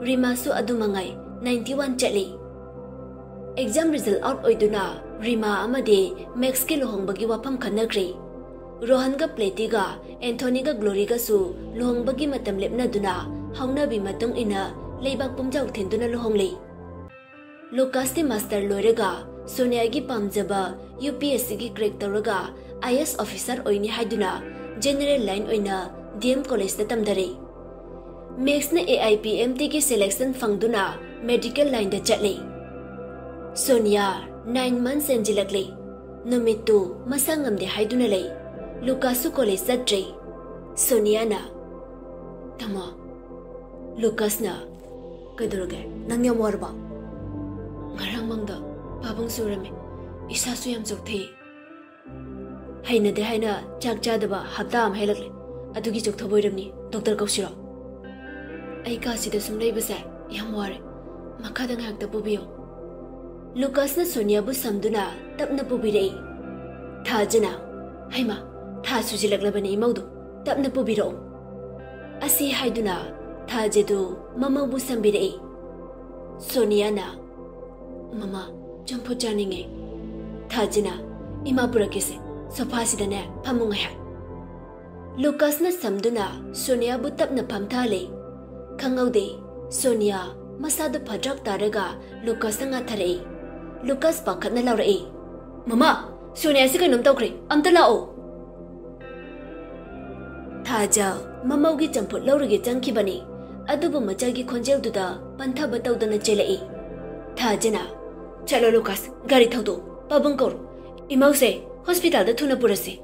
ꯔꯤꯃꯥꯁꯨ ꯑꯗꯨ ꯃꯉꯥꯏ, ꯅꯥꯏꯟꯇꯤ ꯋꯥꯟ ꯆꯠꯂꯤ꯫ ꯑꯦꯛꯖꯥꯝ ꯔꯤꯖꯜ ꯑꯥꯎꯠ ꯑꯣꯏꯗꯨꯅ ꯔꯤꯃꯥ ꯑꯃꯗꯤ ꯃꯦꯛꯁꯀꯤ ꯂꯨꯍꯣꯡꯕꯒꯤ ꯋꯥꯐꯝ ꯈꯟꯅꯈ꯭ꯔꯦ꯫ ꯔꯣꯍꯟꯒ ꯄ꯭ꯂꯦꯇꯤꯒ ꯑꯦꯟꯊꯣꯅꯤꯒ ꯒ꯭ꯂꯣꯔꯤꯒꯁꯨ ꯂꯨꯍꯣꯡꯕꯒꯤ ꯃꯇꯝ ꯂꯦꯞꯅꯗꯨꯅ ꯍꯧꯅꯕꯤ ꯃꯇꯨꯡ ꯏꯟꯅ ꯂꯩꯕꯥꯛ ꯄꯨꯝꯖꯥꯎ ꯊꯤꯟꯗꯨꯅ ꯂꯨꯍꯣꯡꯂꯤ꯫ ꯂꯨꯀꯥꯁꯇꯤ ꯃꯥꯁꯇꯔ ꯂꯣꯏꯔꯒ ꯁꯣꯅꯤꯌꯥꯒꯤ ꯄꯥꯝꯖꯕ ꯌꯨ ꯄꯤ ꯑꯦꯁ ꯁꯤꯒꯤ ꯀ꯭ꯔꯦꯛ ꯇꯧꯔꯒ ꯑꯥꯏ ꯑꯦꯁ ꯑꯣꯐꯤꯁꯥꯔ ꯑꯣꯏꯅꯤ ꯍꯥꯏꯗꯨꯅ ꯖꯦꯅꯦꯔꯦꯜ ꯂꯥꯏꯟ ꯑꯣꯏꯅ ꯗꯤ ꯑꯦꯝ ꯀꯣꯂꯦꯖꯇ ꯇꯝꯊꯔꯦ꯫ ꯃꯦꯛꯁꯅ ꯑꯦ ꯑꯥꯏ ꯄꯤ ꯑꯦꯝ ꯇꯤꯒꯤ ꯁꯦꯂꯦꯛꯁꯟ ꯐꯪꯗꯨꯅ ꯃꯦꯗꯤꯀꯦꯜ ꯂꯥꯏꯟꯗ ꯆꯠꯂꯦ꯫ ꯁꯣꯅꯤꯌꯥ ꯅꯥꯏꯟ ꯃꯟꯁ ꯍꯦꯟꯖꯤꯜꯂꯛꯂꯦ꯫ ꯅꯨꯃꯤꯠꯇꯨ ꯃꯁꯥ ꯉꯝꯗꯦ ꯍꯥꯏꯗꯨꯅ ꯂꯩ꯫ ꯂꯨꯀꯥꯁꯁꯨ ꯀꯣꯂꯦꯖ ꯆꯠꯇ꯭ꯔꯦ꯫ ꯁꯣꯅꯤꯌꯥꯅ, "ꯇꯥꯃꯣ, ꯂꯨꯀꯥꯁꯅ..." "ꯀꯩꯗꯧꯔꯒꯦ? ꯅꯪ ꯌꯥꯝ ꯋꯥꯔꯕꯣ?" "ꯉꯔꯥꯡ ꯃꯪꯗ ꯄꯥꯕꯨꯡ ꯁꯨꯔꯝꯃꯦ꯫ ꯏꯁꯥꯁꯨ ꯌꯥꯝ ꯆꯣꯛꯊꯩ꯫ ꯍꯩꯅꯗꯦ ꯍꯥꯏꯅ ꯆꯥꯛ ꯆꯥꯗꯕ ꯍꯞꯇꯥ ꯑꯃ ꯍꯦꯜꯂꯛꯂꯦ꯫ ꯑꯗꯨꯒꯤ ꯆꯣꯛꯊꯕ ꯑꯣꯏꯔꯝꯅꯤ꯫ ꯗꯣꯛꯇꯔ ꯀꯧꯁꯤꯔꯣ?" "ꯑꯩ ꯀꯥꯁꯤꯗ ꯁꯨꯝ ꯂꯩꯕꯁꯦ ꯌꯥꯝ ꯋꯥꯔꯦ꯫ ꯃꯈꯥꯗ ꯉꯥꯏꯍꯥꯛꯇ ꯄꯨꯕꯤꯌꯨ꯫" ꯂꯨꯀꯥꯁꯅ ꯁꯣꯅꯤꯌꯥꯕꯨ ꯁꯝꯗꯨꯅ ꯇꯞꯅ ꯄꯨꯕꯤꯔꯛꯏ꯫ ꯊꯥꯖꯅ, "ꯍꯩꯃꯥ, ꯊꯥ ꯁꯨꯖꯤꯜꯂꯛꯂꯕꯅꯤ ꯏꯃꯧꯗꯨ, ꯇꯞꯅ ꯄꯨꯕꯤꯔꯛꯎ꯫" ꯑꯁꯤ ꯍꯥꯏꯗꯨꯅ ꯊꯥꯖꯗꯨ ꯃꯃꯧꯕꯨ ꯁꯝꯕꯤꯔꯛꯏ꯫ ꯁꯣꯅꯤꯌꯥꯅ, "ꯃꯃꯥ, ꯆꯝꯐꯨꯠ ꯆꯥꯅꯤꯡꯉꯦ꯫ ꯊꯥꯖꯅ, "ꯏꯃꯥ ꯄꯨꯔꯛꯀꯦꯁꯦ, ꯁꯣꯐꯥꯁꯤꯗꯅꯦ ꯐꯝꯃꯨ ꯉꯥꯏꯍꯥꯛ"꯫ ꯂꯨꯀꯥꯁꯅ ꯁꯝꯗꯨꯅ ꯁꯣꯅꯤꯌꯥꯕꯨ ꯇꯞꯅ ꯐꯝꯊꯍꯜꯂꯦ꯫ ꯈꯪꯍꯧꯗꯦ, ꯁꯣꯅꯤꯌꯥ ꯃꯁꯥꯗꯨ ꯐꯗ꯭ꯔꯛ ꯇꯥꯔꯒ ꯂꯨꯀꯥꯁꯇ ꯉꯥꯊꯔꯛꯏ꯫ ꯂꯨꯀꯥꯁ ꯄꯥꯈꯠꯅ ꯂꯥꯎꯔꯛꯏ, "ꯃꯃꯥ, ꯁꯣꯅꯤꯌꯥꯁꯤ ꯀꯩꯅꯣꯝ ꯇꯧꯈ꯭ꯔꯦ, ꯑꯝꯇ ꯂꯥꯛꯑꯣ"꯫ ꯊꯥꯖ ꯃꯃꯧꯒꯤ ꯆꯝꯐꯨꯠ ꯂꯧꯔꯒꯦ ꯆꯪꯈꯤꯕꯅꯤ, ꯑꯗꯨꯕꯨ ꯃꯆꯥꯒꯤ ꯈꯣꯟꯖꯦꯜꯗꯨꯗ ꯄꯟꯊꯕ ꯇꯧꯗꯅ ꯆꯦꯜꯂꯛꯏ꯫ ꯊꯥꯖꯅ, "ꯆꯠꯂꯣ ꯂꯨꯀꯥꯁ, ꯒꯥꯔꯤ ꯊꯧꯗꯣꯛ, ꯄꯥꯕꯨꯡ ꯀꯧꯔꯣ꯫ ꯏꯃꯧꯁꯦ ꯍꯣꯁꯄꯤꯇꯥꯜꯗ ꯊꯨꯅ ꯄꯨꯔꯁꯤ"꯫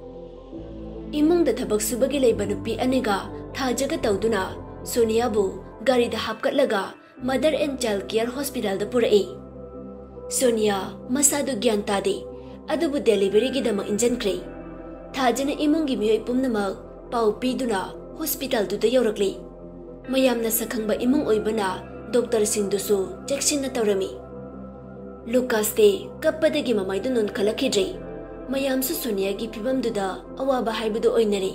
ꯏꯃꯨꯡꯗ ꯊꯕꯛ ꯁꯨꯕꯒꯤ ꯂꯩꯕ ꯅꯨꯄꯤ ꯑꯅꯤꯒ ꯊꯥꯖꯒ ꯇꯧꯗꯨꯅ ꯁꯣꯅꯤꯌꯥꯕꯨ ꯒꯥꯔꯤꯗ ꯍꯥꯞꯀꯠꯂꯒ Mother and Child Care Hospitalꯗ ꯄꯨꯔꯛꯏ꯫ ꯁꯣꯅꯤꯌꯥ ꯃꯁꯥꯗꯨ ꯒ꯭ꯌꯥꯟ ꯇꯥꯗꯦ, ꯑꯗꯨꯕꯨ deliveryꯒꯤꯗꯃꯛ ꯏꯟꯖꯟꯈ꯭ꯔꯦ꯫ ꯊꯥꯖꯅ ꯏꯃꯨꯡꯒꯤ ꯃꯤꯑꯣꯏ ꯄꯨꯝꯅꯃꯛ ꯄꯥꯎ ꯄꯤꯗꯨꯅ ꯍꯣꯁꯄꯤꯇꯥꯜꯗꯨꯗ ꯌꯧꯔꯛꯂꯤ꯫ ꯃꯌꯥꯝꯅ ꯁꯛꯈꯪꯕ ꯏꯃꯨꯡ ꯑꯣꯏꯕꯅ ꯗꯣꯛꯇꯔꯁꯤꯡꯗꯨꯁꯨ ꯆꯦꯛꯁꯤꯟꯅ ꯇꯧꯔꯝꯃꯤ꯫ ꯂꯨꯀꯥꯁꯇꯤ ꯀꯞꯄꯗꯒꯤ ꯃꯃꯥꯏꯗꯨ ꯅꯣꯟꯈꯠꯂꯛꯈꯤꯗ꯭ꯔꯦ꯫ ꯃꯌꯥꯝꯁꯨ ꯁꯣꯅꯤꯌꯥꯒꯤ ꯐꯤꯕꯝꯗꯨꯗ ꯑꯋꯥꯕ ꯍꯥꯏꯕꯗꯨ ꯑꯣꯏꯅꯔꯦ꯫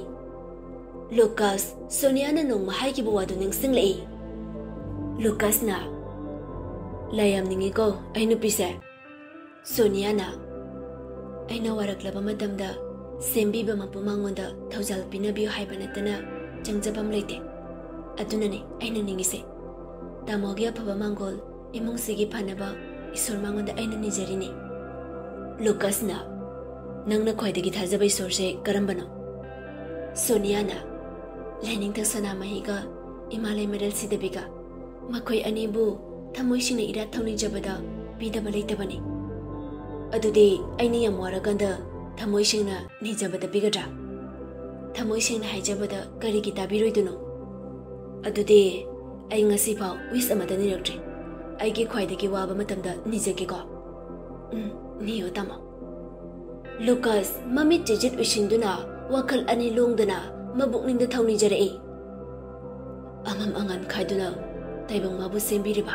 ꯂꯨꯀꯥꯁ, ꯁꯣꯅꯤꯌꯥꯅ ꯅꯣꯡꯃ ꯍꯥꯏꯈꯤꯕ ꯋꯥꯗꯨ ꯅꯤꯡꯁꯤꯡꯂꯛꯏ꯫ ꯂꯨꯀꯥꯁꯅ, "ꯂꯥꯏ ꯌꯥꯝ ꯅꯤꯡꯉꯤꯀꯣ ꯑꯩ ꯅꯨꯄꯤꯁꯦ"꯫ ꯁꯣꯅꯤꯌꯥꯅ, "ꯑꯩꯅ ꯋꯥꯔꯛꯂꯕ ꯃꯇꯝꯗ ꯁꯦꯝꯕꯤꯕ ꯃꯄꯨ ꯃꯉꯣꯟꯗ ꯊꯧꯖꯥꯜ ꯄꯤꯅꯕꯤꯌꯨ ꯍꯥꯏꯕ ꯅꯠꯇꯅ ꯆꯪꯖꯐꯝ ꯂꯩꯇꯦ꯫ ꯑꯗꯨꯅꯅꯦ ꯑꯩꯅ ꯅꯤꯡꯉꯤꯁꯦ꯫ ꯇꯥꯃꯣꯒꯤ ꯑꯐꯕ ꯃꯥꯡꯒꯣꯜ ꯏꯃꯨꯡꯁꯤꯒꯤ ꯐꯅꯕ ꯏꯁꯣꯔ ꯃꯉꯣꯟꯗ ꯑꯩꯅ ꯅꯤꯖꯔꯤꯅꯤ"꯫ ꯂꯨꯀꯥꯁꯅ, "ꯅꯪꯅ ꯈ꯭ꯋꯥꯏꯗꯒꯤ ꯊꯥꯖꯕ ꯏꯁꯣꯔꯁꯦ ꯀꯔꯝꯕꯅꯣ?" ꯁꯣꯅꯤꯌꯥꯅ, "ꯂꯥꯏꯅꯤꯡꯊꯧ ꯁꯅꯥꯃꯍꯤꯒ ꯏꯃꯥ ꯂꯩꯃꯔꯦꯜ ꯁꯤꯗꯕꯤꯒ꯫ ꯃꯈꯣꯏ ꯑꯅꯤꯕꯨ ꯊꯃꯣꯏ ꯁꯦꯡꯅ ꯏꯔꯥꯠ ꯊꯧꯅꯤꯖꯕꯗ ꯄꯤꯗꯕ ꯂꯩꯇꯕꯅꯤ"꯫ "ꯑꯗꯨꯗꯤ ꯑꯩꯅ ꯌꯥꯝ ꯋꯥꯔꯀꯥꯟꯗ ꯊꯃꯣꯏ ꯁꯦꯡꯅ ꯅꯤꯖꯕꯗ ꯄꯤꯒꯗ꯭ꯔꯥ? ꯊꯃꯣꯏ ꯁꯦꯡꯅ ꯍꯥꯏꯖꯕꯗ ꯀꯔꯤꯒꯤ ꯇꯥꯕꯤꯔꯣꯏꯗꯣꯏꯅꯣ? ꯑꯗꯨꯗꯤ ꯑꯩ ꯉꯁꯤꯐꯥꯎ wish ꯑꯃꯠꯇ ꯅꯤꯔꯛꯇ꯭ꯔꯤ꯫ ꯑꯩꯒꯤ ꯈ꯭ꯋꯥꯏꯗꯒꯤ ꯋꯥꯕ ꯃꯇꯝꯗ ꯅꯤꯖꯒꯦꯀꯣ"꯫ "ꯎꯝ, ꯅꯤꯌꯣ ꯇꯥꯃꯣ"꯫ ꯂꯨꯀꯥꯁ ꯃꯃꯤꯠ ꯆꯤꯖꯤꯠ ꯎꯏꯁꯤꯟꯗꯨꯅ ꯋꯥꯈꯜ ꯑꯅꯤ ꯂꯣꯡꯗꯅ ꯃꯕꯨꯛꯅꯤꯡꯗ ꯊꯧꯅꯤꯖꯔꯛꯏ꯫ ꯑꯃꯝ ꯑꯉꯥꯟ ꯈꯥꯏꯗꯨꯅ ꯇꯥꯏꯕꯪ ꯃꯥꯕꯨ ꯁꯦꯝꯕꯤꯔꯤꯕ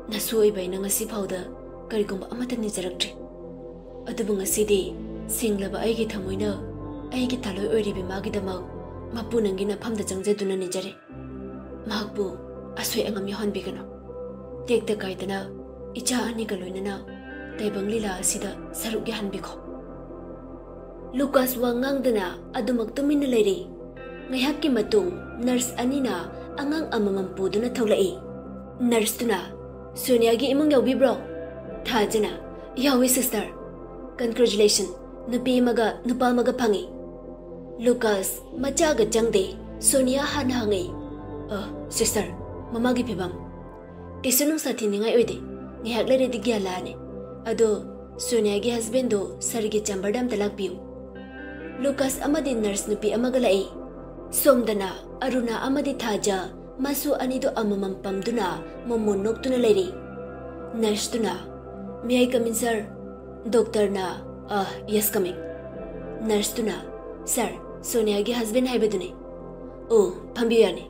ꯅꯁꯨ ꯑꯣꯏꯕ ꯑꯩꯅ ꯉꯁꯤ ꯐꯥꯎꯗ ꯀꯔꯤꯒꯨꯝꯕ ꯑꯃꯠꯇ ꯅꯤꯖꯔꯛꯇ꯭ꯔꯤ꯫ ꯑꯗꯨꯕꯨ ꯉꯁꯤꯗꯤ ꯁꯦꯡꯂꯕ ꯑꯩꯒꯤ ꯊꯃꯣꯏꯅ ꯑꯩꯒꯤ ꯊꯥꯂꯣꯏ ꯑꯣꯏꯔꯤꯕꯤ ꯃꯥꯒꯤꯗꯃꯛ ꯃꯄꯨ ꯅꯪꯒꯤ ꯅꯐꯝꯗ ꯆꯪꯖꯗꯨꯅ ꯅꯤꯖꯔꯤ꯫ ꯃꯍꯥꯛꯄꯨ ꯑꯁꯣꯏ ꯑꯉꯥꯝ ꯌꯥꯎꯍꯟꯕꯤꯒꯅꯨ꯫ ꯇꯦꯛꯇ ꯀꯥꯏꯗꯅ ꯏꯆꯥ ꯑꯅꯤꯒ ꯂꯣꯏꯅꯅ ꯇꯥꯏꯕꯪ ꯂꯤꯂꯥ ꯑꯁꯤꯗ ꯁꯔꯨꯛ ꯌꯥꯍꯟꯕꯤꯈꯣ꯫ ꯂꯨꯀꯥꯁ ꯋꯥ ꯉꯥꯡꯗꯅ ꯑꯗꯨꯃꯛ ꯇꯨꯃꯤꯟꯅ ꯂꯩꯔꯤ꯫ ꯉꯥꯏꯍꯥꯛꯀꯤ ꯃꯇꯨꯡ ꯅꯔꯁ ꯑꯅꯤꯅ ꯑꯉꯥꯡ ꯑꯃꯃꯝ ꯄꯨꯗꯨꯅ ꯊꯣꯛꯂꯛꯏ꯫ ꯅꯔꯁꯇꯨꯅ, "ꯁꯣꯅꯤꯌꯥꯒꯤ ꯏꯃꯨꯡ ꯌꯥꯎꯕꯤꯕ꯭ꯔꯣ?" ꯊꯥꯖꯅ, "ꯌꯥꯎꯏ ꯁꯤꯁꯇꯔ꯫ ꯀꯟꯒ꯭ꯔꯦꯆꯨꯂꯦꯁꯟ, ꯅꯨꯄꯤ ꯑꯃꯒ ꯅꯨꯄꯥ ꯑꯃꯒ ꯐꯪꯉꯤ꯫" ꯂꯨꯀꯥꯁ ꯃꯆꯥꯒ ꯆꯪꯗꯦ꯫ ꯁꯣꯅꯤꯌꯥ ꯍꯥꯟꯅ ꯍꯪꯉꯛꯏ, "ꯑ, ꯁꯤꯁꯇꯔ, ꯃꯃꯥꯒꯤ ꯐꯤꯕꯝ?" "ꯀꯩꯁꯨ ꯅꯨꯡꯁꯥ ꯊꯤꯅꯤꯡꯉꯥꯏ ꯑꯣꯏꯗꯦ꯫ ꯉꯥꯏꯍꯥꯛ ꯂꯩꯔꯗꯤ ꯒ꯭ꯌꯥꯟ ꯂꯥꯛꯑꯅꯤ꯫ ꯑꯗꯣ ꯁꯣꯅꯤꯌꯥꯒꯤ ꯍꯁꯕꯦꯟꯗꯣ ꯁꯥꯔꯒꯤ ꯆꯦꯝꯕꯔꯗ ꯑꯝꯇ ꯂꯥꯛꯄꯤꯌꯨ꯫" ꯂꯨꯀꯥꯁ ꯑꯃꯗꯤ ꯅꯔꯁ ꯅꯨꯄꯤ ꯑꯃꯒ ꯂꯥꯛꯏ꯫ ꯁꯣꯝꯗꯅ ꯑꯔꯨꯅꯥ ꯑꯃꯗꯤ ꯊꯥꯖ, ꯃꯁꯨ ꯑꯅꯤꯗꯨ ꯑꯃꯃꯝ ꯄꯝꯗꯨꯅ ꯃꯃꯣꯟ ꯅꯣꯛꯇꯨꯅ ꯂꯩꯔꯤ꯫ ꯅꯔꯁꯇꯨꯅ, "May I come in, sir?" ꯗꯣꯛꯇꯔꯅ, "ꯑ, yes, come in." ꯅꯔꯁꯇꯨꯅ, "ꯁꯥꯔ, ꯁꯣꯅꯤꯌꯥꯒꯤ ꯍꯁꯕꯦꯟ ꯍꯥꯏꯕꯗꯨꯅꯤ꯫" "ꯑꯣ, ꯐꯝꯕꯤꯌꯨ ꯌꯥꯅꯤ꯫"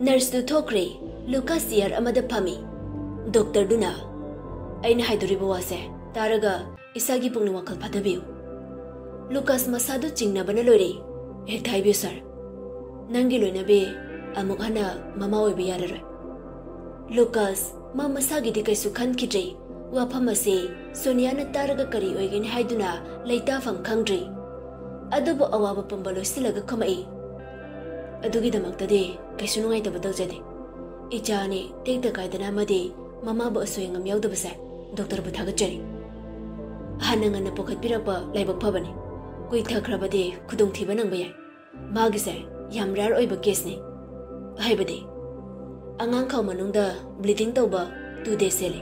ꯅꯔꯁꯇꯨ ꯊꯣꯛꯈ꯭ꯔꯦ꯫ ꯂꯨꯀꯥꯁ ꯆꯤꯌꯔ ꯑꯃꯗ ꯐꯝꯃꯤ꯫ ꯗꯣꯛꯇꯔꯗꯨꯅ, "ꯑꯩꯅ ꯍꯥꯏꯗꯣꯔꯤꯕ ꯋꯥꯁꯦ ꯇꯥꯔꯒ ꯏꯁꯥꯒꯤ ꯄꯨꯛꯅꯤꯡ ꯋꯥꯈꯜ ꯐꯥꯊꯕꯤꯌꯨ꯫" ꯂꯨꯀꯥꯁ ꯃꯁꯥꯗꯨ ꯆꯤꯡꯅꯕꯅ ꯂꯣꯏꯔꯦ꯫ "ꯍꯦꯛꯇ ꯍꯥꯏꯕꯤꯌꯨ ꯁꯥꯔ꯫ ꯅꯪꯒꯤ ꯂꯣꯏꯅꯕꯤ ꯑꯃꯨꯛ ꯍꯟꯅ ꯃꯃꯥ ꯑꯣꯏꯕ ꯌꯥꯔꯔꯣꯏ꯫" ꯂꯨꯀꯥꯁ ꯃꯥ ꯃꯁꯥꯒꯤꯗꯤ ꯀꯩꯁꯨ ꯈꯟꯈꯤꯗ꯭ꯔꯦ꯫ ꯋꯥꯐꯝ ꯑꯁꯤ ꯁꯣꯅꯤꯌꯥꯅ ꯇꯥꯔꯒ ꯀꯔꯤ ꯑꯣꯏꯒꯅꯤ ꯍꯥꯏꯗꯨꯅ ꯂꯩꯇꯥꯐꯝ ꯈꯪꯗ꯭ꯔꯦ꯫ ꯑꯗꯨꯕꯨ ꯑꯋꯥꯕ ꯄꯨꯝꯕ ꯂꯣꯏꯁꯤꯜꯂꯒ ꯈꯨꯝꯃꯛꯏ, "ꯑꯗꯨꯒꯤꯗꯃꯛꯇꯗꯤ ꯀꯩꯁꯨ ꯅꯨꯡꯉꯥꯏꯇꯕ ꯇꯧꯖꯗꯦ꯫ ꯏꯆꯥ ꯑꯅꯤ ꯇꯦꯛꯇ ꯀꯥꯏꯗꯅ ꯑꯃꯗꯤ ꯃꯃꯥꯕꯨ ꯑꯁꯣꯏ ꯑꯉꯥꯝ ꯌꯥꯎꯗꯕꯁꯦ ꯗꯣꯛꯇꯔꯕꯨ ꯊꯥꯒꯠꯆꯔꯤ꯫ ꯍꯥꯟꯅ ꯉꯟꯅ ꯄꯨꯈꯠꯄꯤꯔꯛꯄ ꯂꯥꯏꯕꯛ ꯐꯕꯅꯤ꯫ ꯀꯨꯏꯊꯈ꯭ꯔꯕꯗꯤ ꯈꯨꯗꯣꯡꯊꯤꯕ ꯅꯪꯕ ꯌꯥꯏ꯫ ꯃꯥꯒꯤꯁꯦ ꯌꯥꯝ ꯔꯦꯌꯔ ꯑꯣꯏꯕ ꯀꯦꯁꯅꯤ꯫ ꯍꯥꯏꯕꯗꯤ ꯑꯉꯥꯡꯈꯧ ꯃꯅꯨꯡꯗ ꯕ꯭ꯂꯤꯗꯤꯡ ꯇꯧꯕ ꯇꯨ ꯗꯦꯖ ꯍꯦꯜꯂꯤ꯫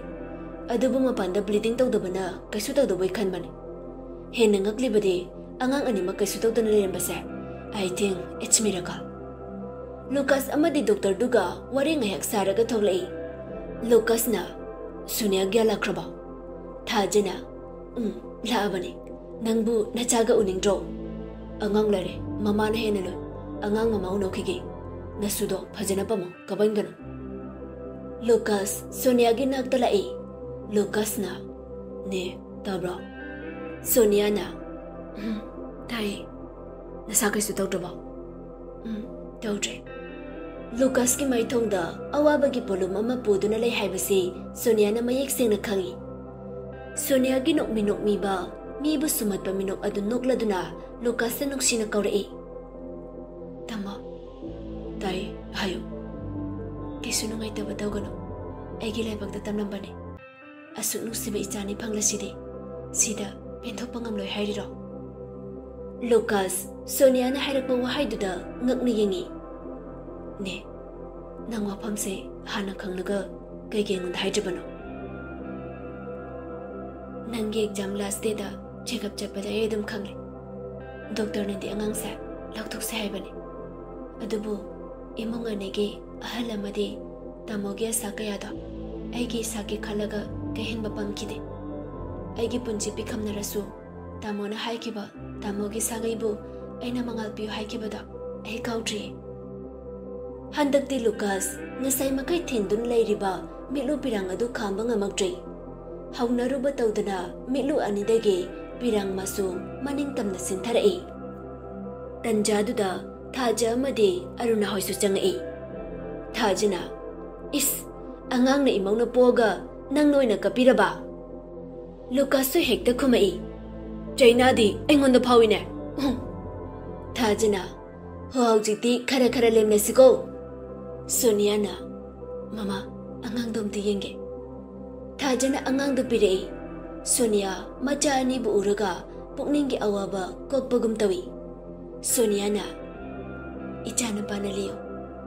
ꯑꯗꯨꯕꯨ ꯃꯄꯥꯟꯗ ꯕ꯭ꯂꯤꯗꯤꯡ ꯇꯧꯗꯕꯅ ꯀꯩꯁꯨ ꯇꯧꯗꯕꯣꯏ ꯈꯟꯕꯅꯤ꯫ ꯍꯦꯟꯅ ꯉꯛꯂꯤꯕꯗꯤ ꯑꯉꯥꯡ ꯑꯅꯤꯃꯛ ꯀꯩꯁꯨ ꯇꯧꯗꯅ ꯂꯩꯔꯝꯕꯁꯦ꯫ I think it's miracle." ꯂꯨꯀꯥꯁ ꯑꯃꯗꯤ ꯗꯣꯛꯇꯔꯗꯨꯒ ꯋꯥꯔꯤ ꯉꯥꯏꯍꯥꯛ ꯁꯥꯔꯒ ꯊꯣꯛꯂꯛꯏ꯫ ꯂꯨꯀꯥꯁꯅ, "ꯁꯣꯅꯤꯌꯥ ꯒ꯭ꯌꯥꯟ ꯂꯥꯛꯈ꯭ꯔꯕꯣ?" ꯊꯥꯖꯅ, "ꯎꯝ, ꯂꯥꯛꯑꯕꯅꯤ꯫ ꯅꯪꯕꯨ ꯅꯆꯥꯒ ꯎꯅꯤꯡꯗ꯭ꯔꯣ?" "ꯑꯉꯥꯡ ꯂꯩꯔꯦ, ꯃꯃꯥꯅ ꯍꯦꯟꯅ ꯂꯨꯏ꯫ ꯑꯉꯥꯡ ꯃꯃꯥ ꯎꯅꯧꯈꯤꯒꯦ꯫ ꯅꯁꯨꯗꯣ ꯐꯖꯅ ꯄꯝꯃꯣ, ꯀꯥꯞꯍꯟꯒꯅꯨ꯫" ꯂꯨꯀꯥꯁ ꯁꯣꯅꯤꯌꯥꯒꯤ ꯅꯥꯛꯇ ꯂꯥꯛꯏ꯫ ꯂꯨꯀꯥꯁꯅ, "ꯅꯦ, ꯇꯥꯕ꯭ꯔꯣ?" ꯁꯣꯅꯤꯌꯥꯅ, "ꯎꯝ, ꯇꯥꯏ꯫ ꯅꯁꯥ ꯀꯩꯁꯨ ꯇꯧꯗ꯭ꯔꯕꯣ?" "ꯎꯝ, ꯇꯧꯗ꯭ꯔꯦ꯫" ꯂꯨꯀꯥꯁꯀꯤ ꯃꯥꯏꯊꯣꯡꯗ ꯑꯋꯥꯕꯒꯤ ꯄꯣꯠꯂꯨꯝ ꯑꯃ ꯄꯨꯗꯨꯅ ꯂꯩ ꯍꯥꯏꯕꯁꯤ ꯁꯣꯅꯤꯌꯥꯅ ꯃꯌꯦꯛ ꯁꯦꯡꯅ ꯈꯪꯏ꯫ ꯁꯣꯅꯤꯌꯥꯒꯤ ꯅꯣꯛꯃꯤ ꯅꯣꯛꯃꯤꯕ, ꯃꯤꯕꯨ ꯁꯨꯝꯍꯠꯄ ꯃꯤꯅꯣꯛ ꯑꯗꯨ ꯅꯣꯛꯂꯗꯨꯅ ꯂꯨꯀꯥꯁꯇ ꯅꯨꯡꯁꯤꯅ ꯀꯧꯔꯛꯏ꯫ "ꯇꯥꯃꯣ꯫" "ꯇꯥꯏ, ꯍꯥꯏꯌꯨ꯫" "ꯀꯩꯁꯨ ꯅꯨꯡꯉꯥꯏꯇꯕ ꯇꯧꯒꯅꯨ꯫ ꯑꯩꯒꯤ ꯂꯥꯏꯕꯛꯇ ꯇꯝꯂꯝꯕꯅꯤ꯫ ꯑꯁꯨꯛ ꯅꯨꯡꯁꯤꯕ ꯏꯆꯥꯅꯤ ꯐꯪꯂꯁꯤꯗꯤ꯫ ꯁꯤꯗ ꯄꯦꯟꯊꯣꯛꯄ ꯉꯝꯂꯣꯏ ꯍꯥꯏꯔꯤꯔꯣ?" ꯂꯨꯀꯥꯁ, ꯁꯣꯅꯤꯌꯥꯅ ꯍꯥꯏꯔꯛꯄ ꯋꯥꯍꯩꯗꯨꯗ ꯉꯛꯅ ꯌꯦꯡꯉꯤ꯫ "ꯅꯦ, ꯅꯪ ꯋꯥꯐꯝꯁꯦ ꯍꯥꯟꯅ ꯈꯪꯂꯒ ꯀꯩꯒꯤ ꯑꯩꯉꯣꯟꯗ ꯍꯥꯏꯗ꯭ꯔꯤꯕꯅꯣ?" "ꯅꯪꯒꯤ exam last dayꯗ check up ꯆꯠꯄꯗ ꯑꯩ ꯑꯗꯨꯝ ꯈꯪꯂꯦ꯫ ꯗꯣꯛꯇꯔꯅꯗꯤ ꯑꯉꯥꯡꯁꯦ ꯂꯧꯊꯣꯛꯁꯦ ꯍꯥꯏꯕꯅꯤ꯫ ꯑꯗꯨꯕꯨ ꯏꯃꯨꯡ ꯑꯅꯤꯒꯤ ꯑꯍꯜ ꯑꯃꯗꯤ ꯇꯥꯃꯣꯒꯤ ꯑꯁꯥ ꯀꯌꯥꯗꯣ ꯑꯩꯒꯤ ꯏꯁꯥꯒꯤ ꯈꯜꯂꯒ ꯀꯩꯍꯦꯟꯕ ꯄꯥꯝꯈꯤꯗꯦ꯫ ꯑꯩꯒꯤ ꯄꯨꯟꯁꯤ ꯄꯤꯈꯝꯅꯔꯁꯨ ꯇꯥꯃꯣꯅ ꯍꯥꯏꯈꯤꯕ ꯇꯥꯃꯣꯒꯤ ꯁꯥꯒꯩꯕꯨ ꯑꯩꯅ ꯃꯉꯥꯜ ꯄꯤꯌꯨ ꯍꯥꯏꯈꯤꯕꯗꯣ ꯑꯩ ꯀꯥꯎꯗ꯭ꯔꯤꯌꯦ꯫" ꯍꯟꯗꯛꯇꯤ ꯂꯨꯀꯥꯁ ꯉꯁꯥꯏ ꯃꯈꯩ ꯊꯤꯟꯗꯨꯅ ꯂꯩꯔꯤꯕ ꯃꯤꯠꯂꯨ ꯄꯤꯔꯥꯡ ꯑꯗꯨ ꯈꯥꯝꯕ ꯉꯝꯃꯛꯇ꯭ꯔꯦ꯫ ꯍꯧꯅꯔꯨꯕ ꯇꯧꯗꯅ ꯃꯤꯠꯂꯨ ꯑꯅꯤꯗꯒꯤ ꯄꯤꯔꯥꯡ ꯃꯆꯨ ꯃꯅꯤꯡ ꯇꯝꯅ ꯆꯤꯟꯊꯔꯛꯏ꯫ ꯇꯟꯖꯥꯗꯨꯗ ꯊꯥꯖ ꯑꯃꯗꯤ ꯑꯔꯨꯅꯥ ꯍꯣꯏꯁꯨ ꯆꯪꯉꯛꯏ꯫ ꯊꯥꯖꯅ, "ꯏꯁ, ꯑꯉꯥꯡꯅ ꯏꯃꯧꯅ ꯄꯣꯛꯑꯒ ꯅꯪꯅ ꯑꯣꯏꯅ ꯀꯞꯄꯤꯔꯕ?" ꯂꯨꯀꯥꯁꯁꯨ ꯍꯦꯛꯇ ꯈꯨꯝꯃꯛꯏ꯫ "ꯆꯩꯅꯥꯗꯤ ꯑꯩꯉꯣꯟꯗ ꯐꯥꯎꯏꯅꯦ꯫" ꯎꯝ꯫ ꯊꯥꯖꯅ, "ꯍꯣ, ꯍꯧꯖꯤꯛꯇꯤ ꯈꯔ ꯈꯔ ꯂꯦꯝꯅꯁꯤꯀꯣ꯫" ꯁꯣꯅꯤꯌꯥꯅ, "ꯃꯃꯥ, ꯑꯉꯥꯡꯗꯣ ꯑꯝꯇ ꯌꯦꯡꯒꯦ꯫" ꯊꯥꯖꯅ ꯑꯉꯥꯡꯗꯨ ꯄꯤꯔꯛꯏ꯫ ꯁꯣꯅꯤꯌꯥ ꯃꯆꯥ ꯑꯅꯤꯕꯨ ꯎꯔꯒ ꯄꯨꯛꯅꯤꯡꯒꯤ ꯑꯋꯥꯕ ꯀꯣꯛꯄꯒꯨꯝ ꯇꯧꯏ꯫ ꯁꯣꯅꯤꯌꯥꯅ, "ꯏꯆꯥꯅꯨꯄꯥꯅ ꯂꯤꯌꯣ,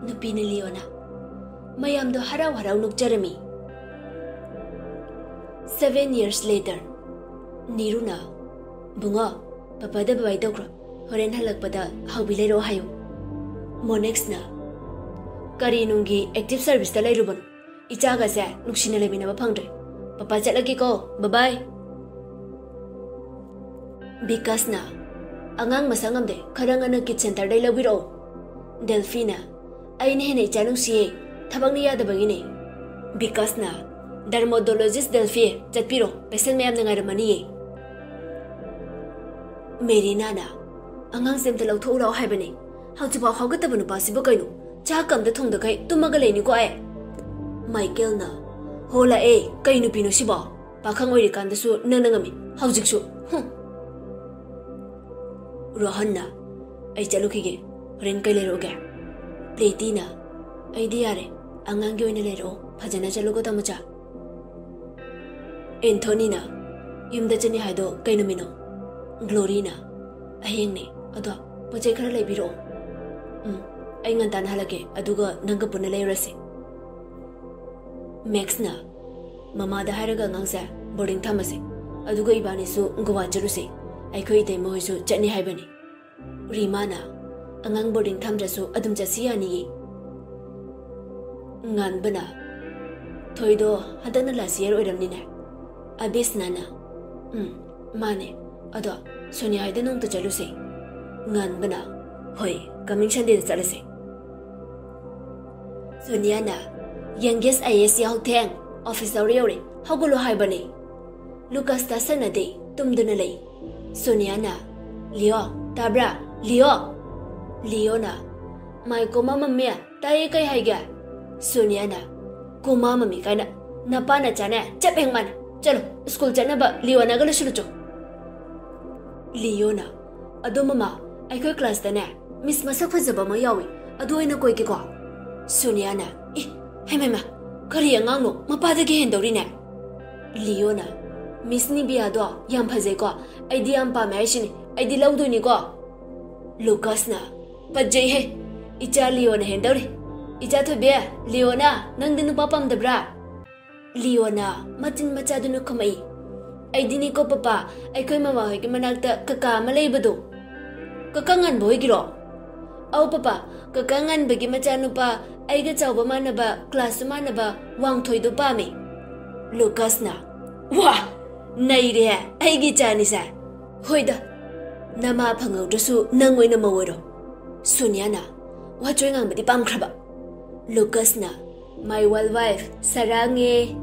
ꯅꯨꯄꯤꯅ ꯂꯤꯌꯣꯅ꯫" ꯃꯌꯥꯝꯗꯣ ꯍꯔꯥꯎ ꯍꯔꯥꯎ ꯅꯣꯛꯆꯔꯝꯃꯤ꯫ Seven years later, ꯅꯤꯔꯨꯅ, "ꯕꯨꯡꯉꯣ, ꯄꯄꯥꯗ bye bye ꯇꯧꯈ꯭ꯔꯣ꯫ ꯍꯣꯔꯦꯟ ꯍꯜꯂꯛꯄꯗ ꯍꯥꯎꯕꯤ ꯂꯩꯔꯛꯑꯣ ꯍꯥꯏꯌꯨ꯫" ꯃꯣꯅꯦꯛꯁꯅ, "ꯀꯔꯤ ꯅꯨꯡꯒꯤ active serviceꯇ ꯂꯩꯔꯨꯕꯅꯣ? ꯏꯆꯥꯒꯁꯦ ꯅꯨꯡꯁꯤꯅ ꯂꯩꯃꯤꯟꯅꯕ ꯐꯪꯗ꯭ꯔꯦ꯫ ꯄꯄꯥ ꯆꯠꯂꯒꯦꯀꯣ, bye bye꯫" ꯕꯤꯀꯥꯁꯅ, "ꯑꯉꯥꯡ ꯃꯁꯥ ꯉꯝꯗꯦ, ꯈꯔ ꯉꯟꯅ kid centreꯗꯩ ꯂꯧꯕꯤꯔꯛꯑꯣ꯫" ꯗꯦꯜꯐꯤꯅ, "ꯑꯩꯅ ꯍꯦꯟꯅ ꯏꯆꯥ ꯅꯨꯡꯁꯤꯌꯦ, ꯊꯕꯛꯅ ꯌꯥꯗꯕꯒꯤꯅꯦ꯫" ꯕꯤꯀꯥꯁꯅ, "Dermatologist ꯗꯦꯜꯐꯤ, ꯆꯠꯄꯤꯔꯣ, patient ꯃꯌꯥꯝꯅ ꯉꯥꯏꯔꯝꯃꯅꯤꯌꯦ꯫" ꯃꯦꯔꯤꯅꯥꯅ, "ꯑꯉꯥꯡꯁꯦ ꯑꯝꯇ ꯂꯧꯊꯣꯛꯎ ꯂꯥꯛꯑꯣ ꯍꯥꯏꯕꯅꯦ꯫ ꯍꯧꯖꯤꯛꯐꯥꯎ ꯍꯧꯒꯠꯇꯕ ꯅꯨꯄꯥꯁꯤꯕꯨ ꯀꯩꯅꯣ? ꯆꯥꯛ ꯑꯝꯇ ꯊꯣꯡꯗꯈꯩ ꯇꯨꯝꯃꯒ ꯂꯩꯅꯤꯀꯣ ꯑꯩ꯫" ꯃꯥꯏꯀꯦꯜꯅ, "ꯍꯣ ꯂꯥꯛꯑꯦ, ꯀꯩ ꯅꯨꯄꯤꯅꯣ ꯁꯤꯕꯣ?" ꯄꯥꯈꯪ ꯑꯣꯏꯔꯤꯀꯥꯟꯗꯁꯨ ꯅꯪꯅ ꯉꯝꯃꯤ, ꯍꯧꯖꯤꯛꯁꯨ꯫ ꯍꯨꯝ꯫ ꯔꯣꯍꯟꯅ, "ꯑꯩ ꯆꯠꯂꯨꯈꯤꯒꯦ, ꯍꯣꯔꯦꯟ ꯀꯩ ꯂꯩꯔꯛꯎꯒꯦ?" ꯄ꯭ꯔꯤꯇꯤꯅ, "ꯑꯩꯗꯤ ꯌꯥꯔꯦ, ꯑꯉꯥꯡꯒꯤ ꯑꯣꯏꯅ ꯂꯩꯔꯛꯑꯣ, ꯐꯖꯅ ꯆꯠꯂꯨꯀꯣ ꯇꯥꯃꯣꯆꯥ꯫" ꯑꯦꯟꯊꯣꯅꯤꯅ, "ꯌꯨꯝꯗ ꯆꯠꯅꯤ ꯍꯥꯏꯗꯣ ꯀꯩ ꯅꯨꯃꯤꯠꯅꯣ?" ꯒ꯭ꯂꯣꯔꯤꯅ, "ꯑꯍꯤꯡꯅꯦ, ꯑꯗꯣ ꯄꯣꯠ ꯆꯩ ꯈꯔ ꯂꯩꯕꯤꯔꯛꯑꯣ꯫" "ꯎꯝ, ꯑꯩ ꯉꯟꯇꯥꯅ ꯍꯜꯂꯛꯀꯦ, ꯑꯗꯨꯒ ꯅꯪꯒ ꯄꯨꯟꯅ ꯂꯩꯔꯨꯔꯁꯦ꯫" ꯃꯦꯛꯁꯅ, "ꯃꯃꯥꯗ ꯍꯥꯏꯔꯒ ꯑꯉꯥꯡꯁꯦ ꯕꯣꯔꯗꯤꯡ ꯊꯝꯃꯁꯦ, ꯑꯗꯨꯒ ꯏꯕꯥꯅꯤꯁꯨ ꯒꯣꯋꯥ ꯆꯠꯂꯨꯁꯦ꯫ ꯑꯩꯈꯣꯏ ꯏꯇꯩꯃ ꯍꯣꯏꯁꯨ ꯆꯠꯅꯤ ꯍꯥꯏꯕꯅꯤ꯫" ꯔꯤꯃꯥꯅ, "ꯑꯉꯥꯡ ꯕꯣꯔꯗꯤꯡ ꯊꯝꯗ꯭ꯔꯁꯨ ꯑꯗꯨꯝ ꯆꯠꯁꯤ ꯌꯥꯅꯤꯌꯦ꯫" ꯉꯥꯟꯕꯅ, "ꯊꯣꯏꯗꯣ ꯍꯟꯗꯛꯅ ꯂꯥꯁ ꯏꯌꯔ ꯑꯣꯏꯔꯝꯅꯤꯅꯦ?" ꯑꯕꯤꯁꯅꯥꯅ, "ꯎꯝ, ꯃꯥꯅꯦ꯫ ꯑꯗꯣ ꯁꯣꯅꯤꯌꯥ ꯍꯣꯏꯗ ꯅꯣꯡꯇ ꯆꯠꯂꯨꯁꯦ꯫" ꯉꯥꯟꯕꯅ, "ꯍꯣꯏ, ꯀꯃꯤꯡ ꯁꯟꯗꯦꯗ ꯆꯠꯂꯁꯦ꯫" ꯁꯣꯅꯤꯌꯥꯅ, "ꯌꯪꯒꯦꯁ ꯑꯥꯏ ꯑꯦꯁ ꯌꯥꯍꯧ ꯊꯦꯡ, ꯑꯣꯐꯤꯁ ꯑꯋꯥꯔ ꯌꯧꯔꯦ, ꯍꯧꯒꯠꯂꯣ ꯍꯥꯏꯕꯅꯦ꯫" ꯂꯨꯀꯥꯁ ꯇꯥꯁꯟꯅꯗꯦ, ꯇꯨꯝꯗꯨꯅ ꯂꯩ꯫ ꯁꯣꯅꯤꯌꯥꯅ, "ꯂꯤꯑꯣ, ꯇꯥꯕ꯭ꯔꯥ? ꯂꯤꯑꯣ!" ꯂꯤꯑꯣꯅ, "ꯃꯥꯏ ꯀꯣꯃꯥ ꯃꯝꯃꯤ, ꯇꯥꯏꯌꯦ, ꯀꯩ ꯍꯥꯏꯒꯦ?" ꯁꯣꯅꯤꯌꯥꯅ, "ꯀꯣꯃꯥ ꯃꯝꯃꯤ ꯀꯥꯏꯅ, ꯅꯄꯥ ꯅꯆꯥꯅꯦ ꯆꯞ ꯍꯦꯛ ꯃꯥꯟꯅꯩ꯫ ꯆꯠꯂꯣ, ꯁ꯭ꯀꯨꯜ ꯆꯠꯅꯕ ꯂꯤꯑꯣꯅꯒ ꯂꯣꯏꯁꯤꯜꯂꯨꯆꯣ꯫" ꯂꯤꯑꯣꯅ, "ꯑꯗꯣ ꯃꯃꯥ, ꯑꯩꯈꯣꯏ ꯀ꯭ꯂꯥꯁꯇꯅꯦ ꯃꯤꯁ ꯃꯁꯛ ꯐꯖꯕ ꯑꯃ ꯌꯥꯎꯏ, ꯑꯗꯨ ꯑꯣꯏꯅ ꯀꯣꯏꯒꯦꯀꯣ꯫" ꯁꯣꯅꯤꯌꯥꯅ, "ꯏ, ꯍꯩꯃꯩꯃ, ꯀꯔꯤ ꯑꯉꯥꯡꯅꯣ, ꯃꯄꯥꯗꯒꯤ ꯍꯦꯟꯗꯧꯔꯤꯅꯦ?" ꯂꯤꯑꯣꯅ, "ꯃꯤꯁ ꯅꯤꯕꯤꯌꯥꯗꯣ ꯌꯥꯝ ꯐꯖꯩꯀꯣ, ꯑꯩꯗꯤ ꯌꯥꯝ ꯄꯥꯝꯃꯦ ꯍꯥꯏꯁꯤꯅꯤ, ꯑꯩꯗꯤ ꯂꯧꯗꯣꯏꯅꯤꯀꯣ꯫" ꯂꯨꯀꯥꯁꯅ, "ꯐꯖꯩꯍꯦ, ꯏꯆꯥ ꯂꯤꯑꯣꯅ ꯍꯦꯟꯗꯧꯔꯤ꯫ ꯏꯆꯥ ꯊꯣꯏꯕꯤ, ꯂꯤꯑꯣꯅ, ꯅꯪꯗꯤ ꯅꯨꯄꯥ ꯄꯥꯝꯗꯕ꯭ꯔꯥ?" ꯂꯤꯑꯣꯅ ꯃꯆꯤꯟ ꯃꯆꯥꯗꯨꯅ ꯈꯨꯝꯃꯛꯏ, "ꯑꯩꯗꯤꯅꯦꯀꯣ ꯄꯄꯥ, ꯑꯩꯈꯣꯏ ꯃꯃꯥ ꯍꯣꯏꯒꯤ ꯃꯅꯥꯛꯇ ꯀꯀꯥ ꯑꯃ ꯂꯩꯕꯗꯣ꯫" "ꯀꯀꯥ ꯉꯥꯟꯕ ꯍꯣꯏꯒꯤꯔꯣ?" "ꯑꯧ ꯄꯄꯥ, ꯀꯀꯥ ꯉꯥꯟꯕꯒꯤ ꯃꯆꯥꯅꯨꯄꯥ, ꯑꯩꯒ ꯆꯥꯎꯕ ꯃꯥꯟꯅꯕ, ꯀ꯭ꯂꯥꯁꯁꯨ ꯃꯥꯟꯅꯕ, ꯋꯥꯡꯊꯣꯏꯗꯣ ꯄꯥꯝꯃꯤ꯫" ꯂꯨꯀꯥꯁꯅ, "ꯋꯥ! ꯅꯩꯔꯦ, ꯑꯩꯒꯤ ꯏꯆꯥꯅꯤꯁꯦ꯫ ꯍꯣꯏꯗ, ꯅꯃꯥ ꯐꯪꯍꯧꯗ꯭ꯔꯁꯨ ꯅꯪ ꯑꯣꯏꯅ ꯃꯧ ꯑꯣꯏꯔꯣ꯫" ꯁꯣꯅꯤꯌꯥꯅ, "ꯋꯥꯆꯣꯏ ꯉꯥꯡꯕꯗꯤ ꯄꯥꯝꯈ꯭ꯔꯕ꯫" ꯂꯨꯀꯥꯁꯅ, "My world wife, ꯁꯔꯥꯡꯉꯦ,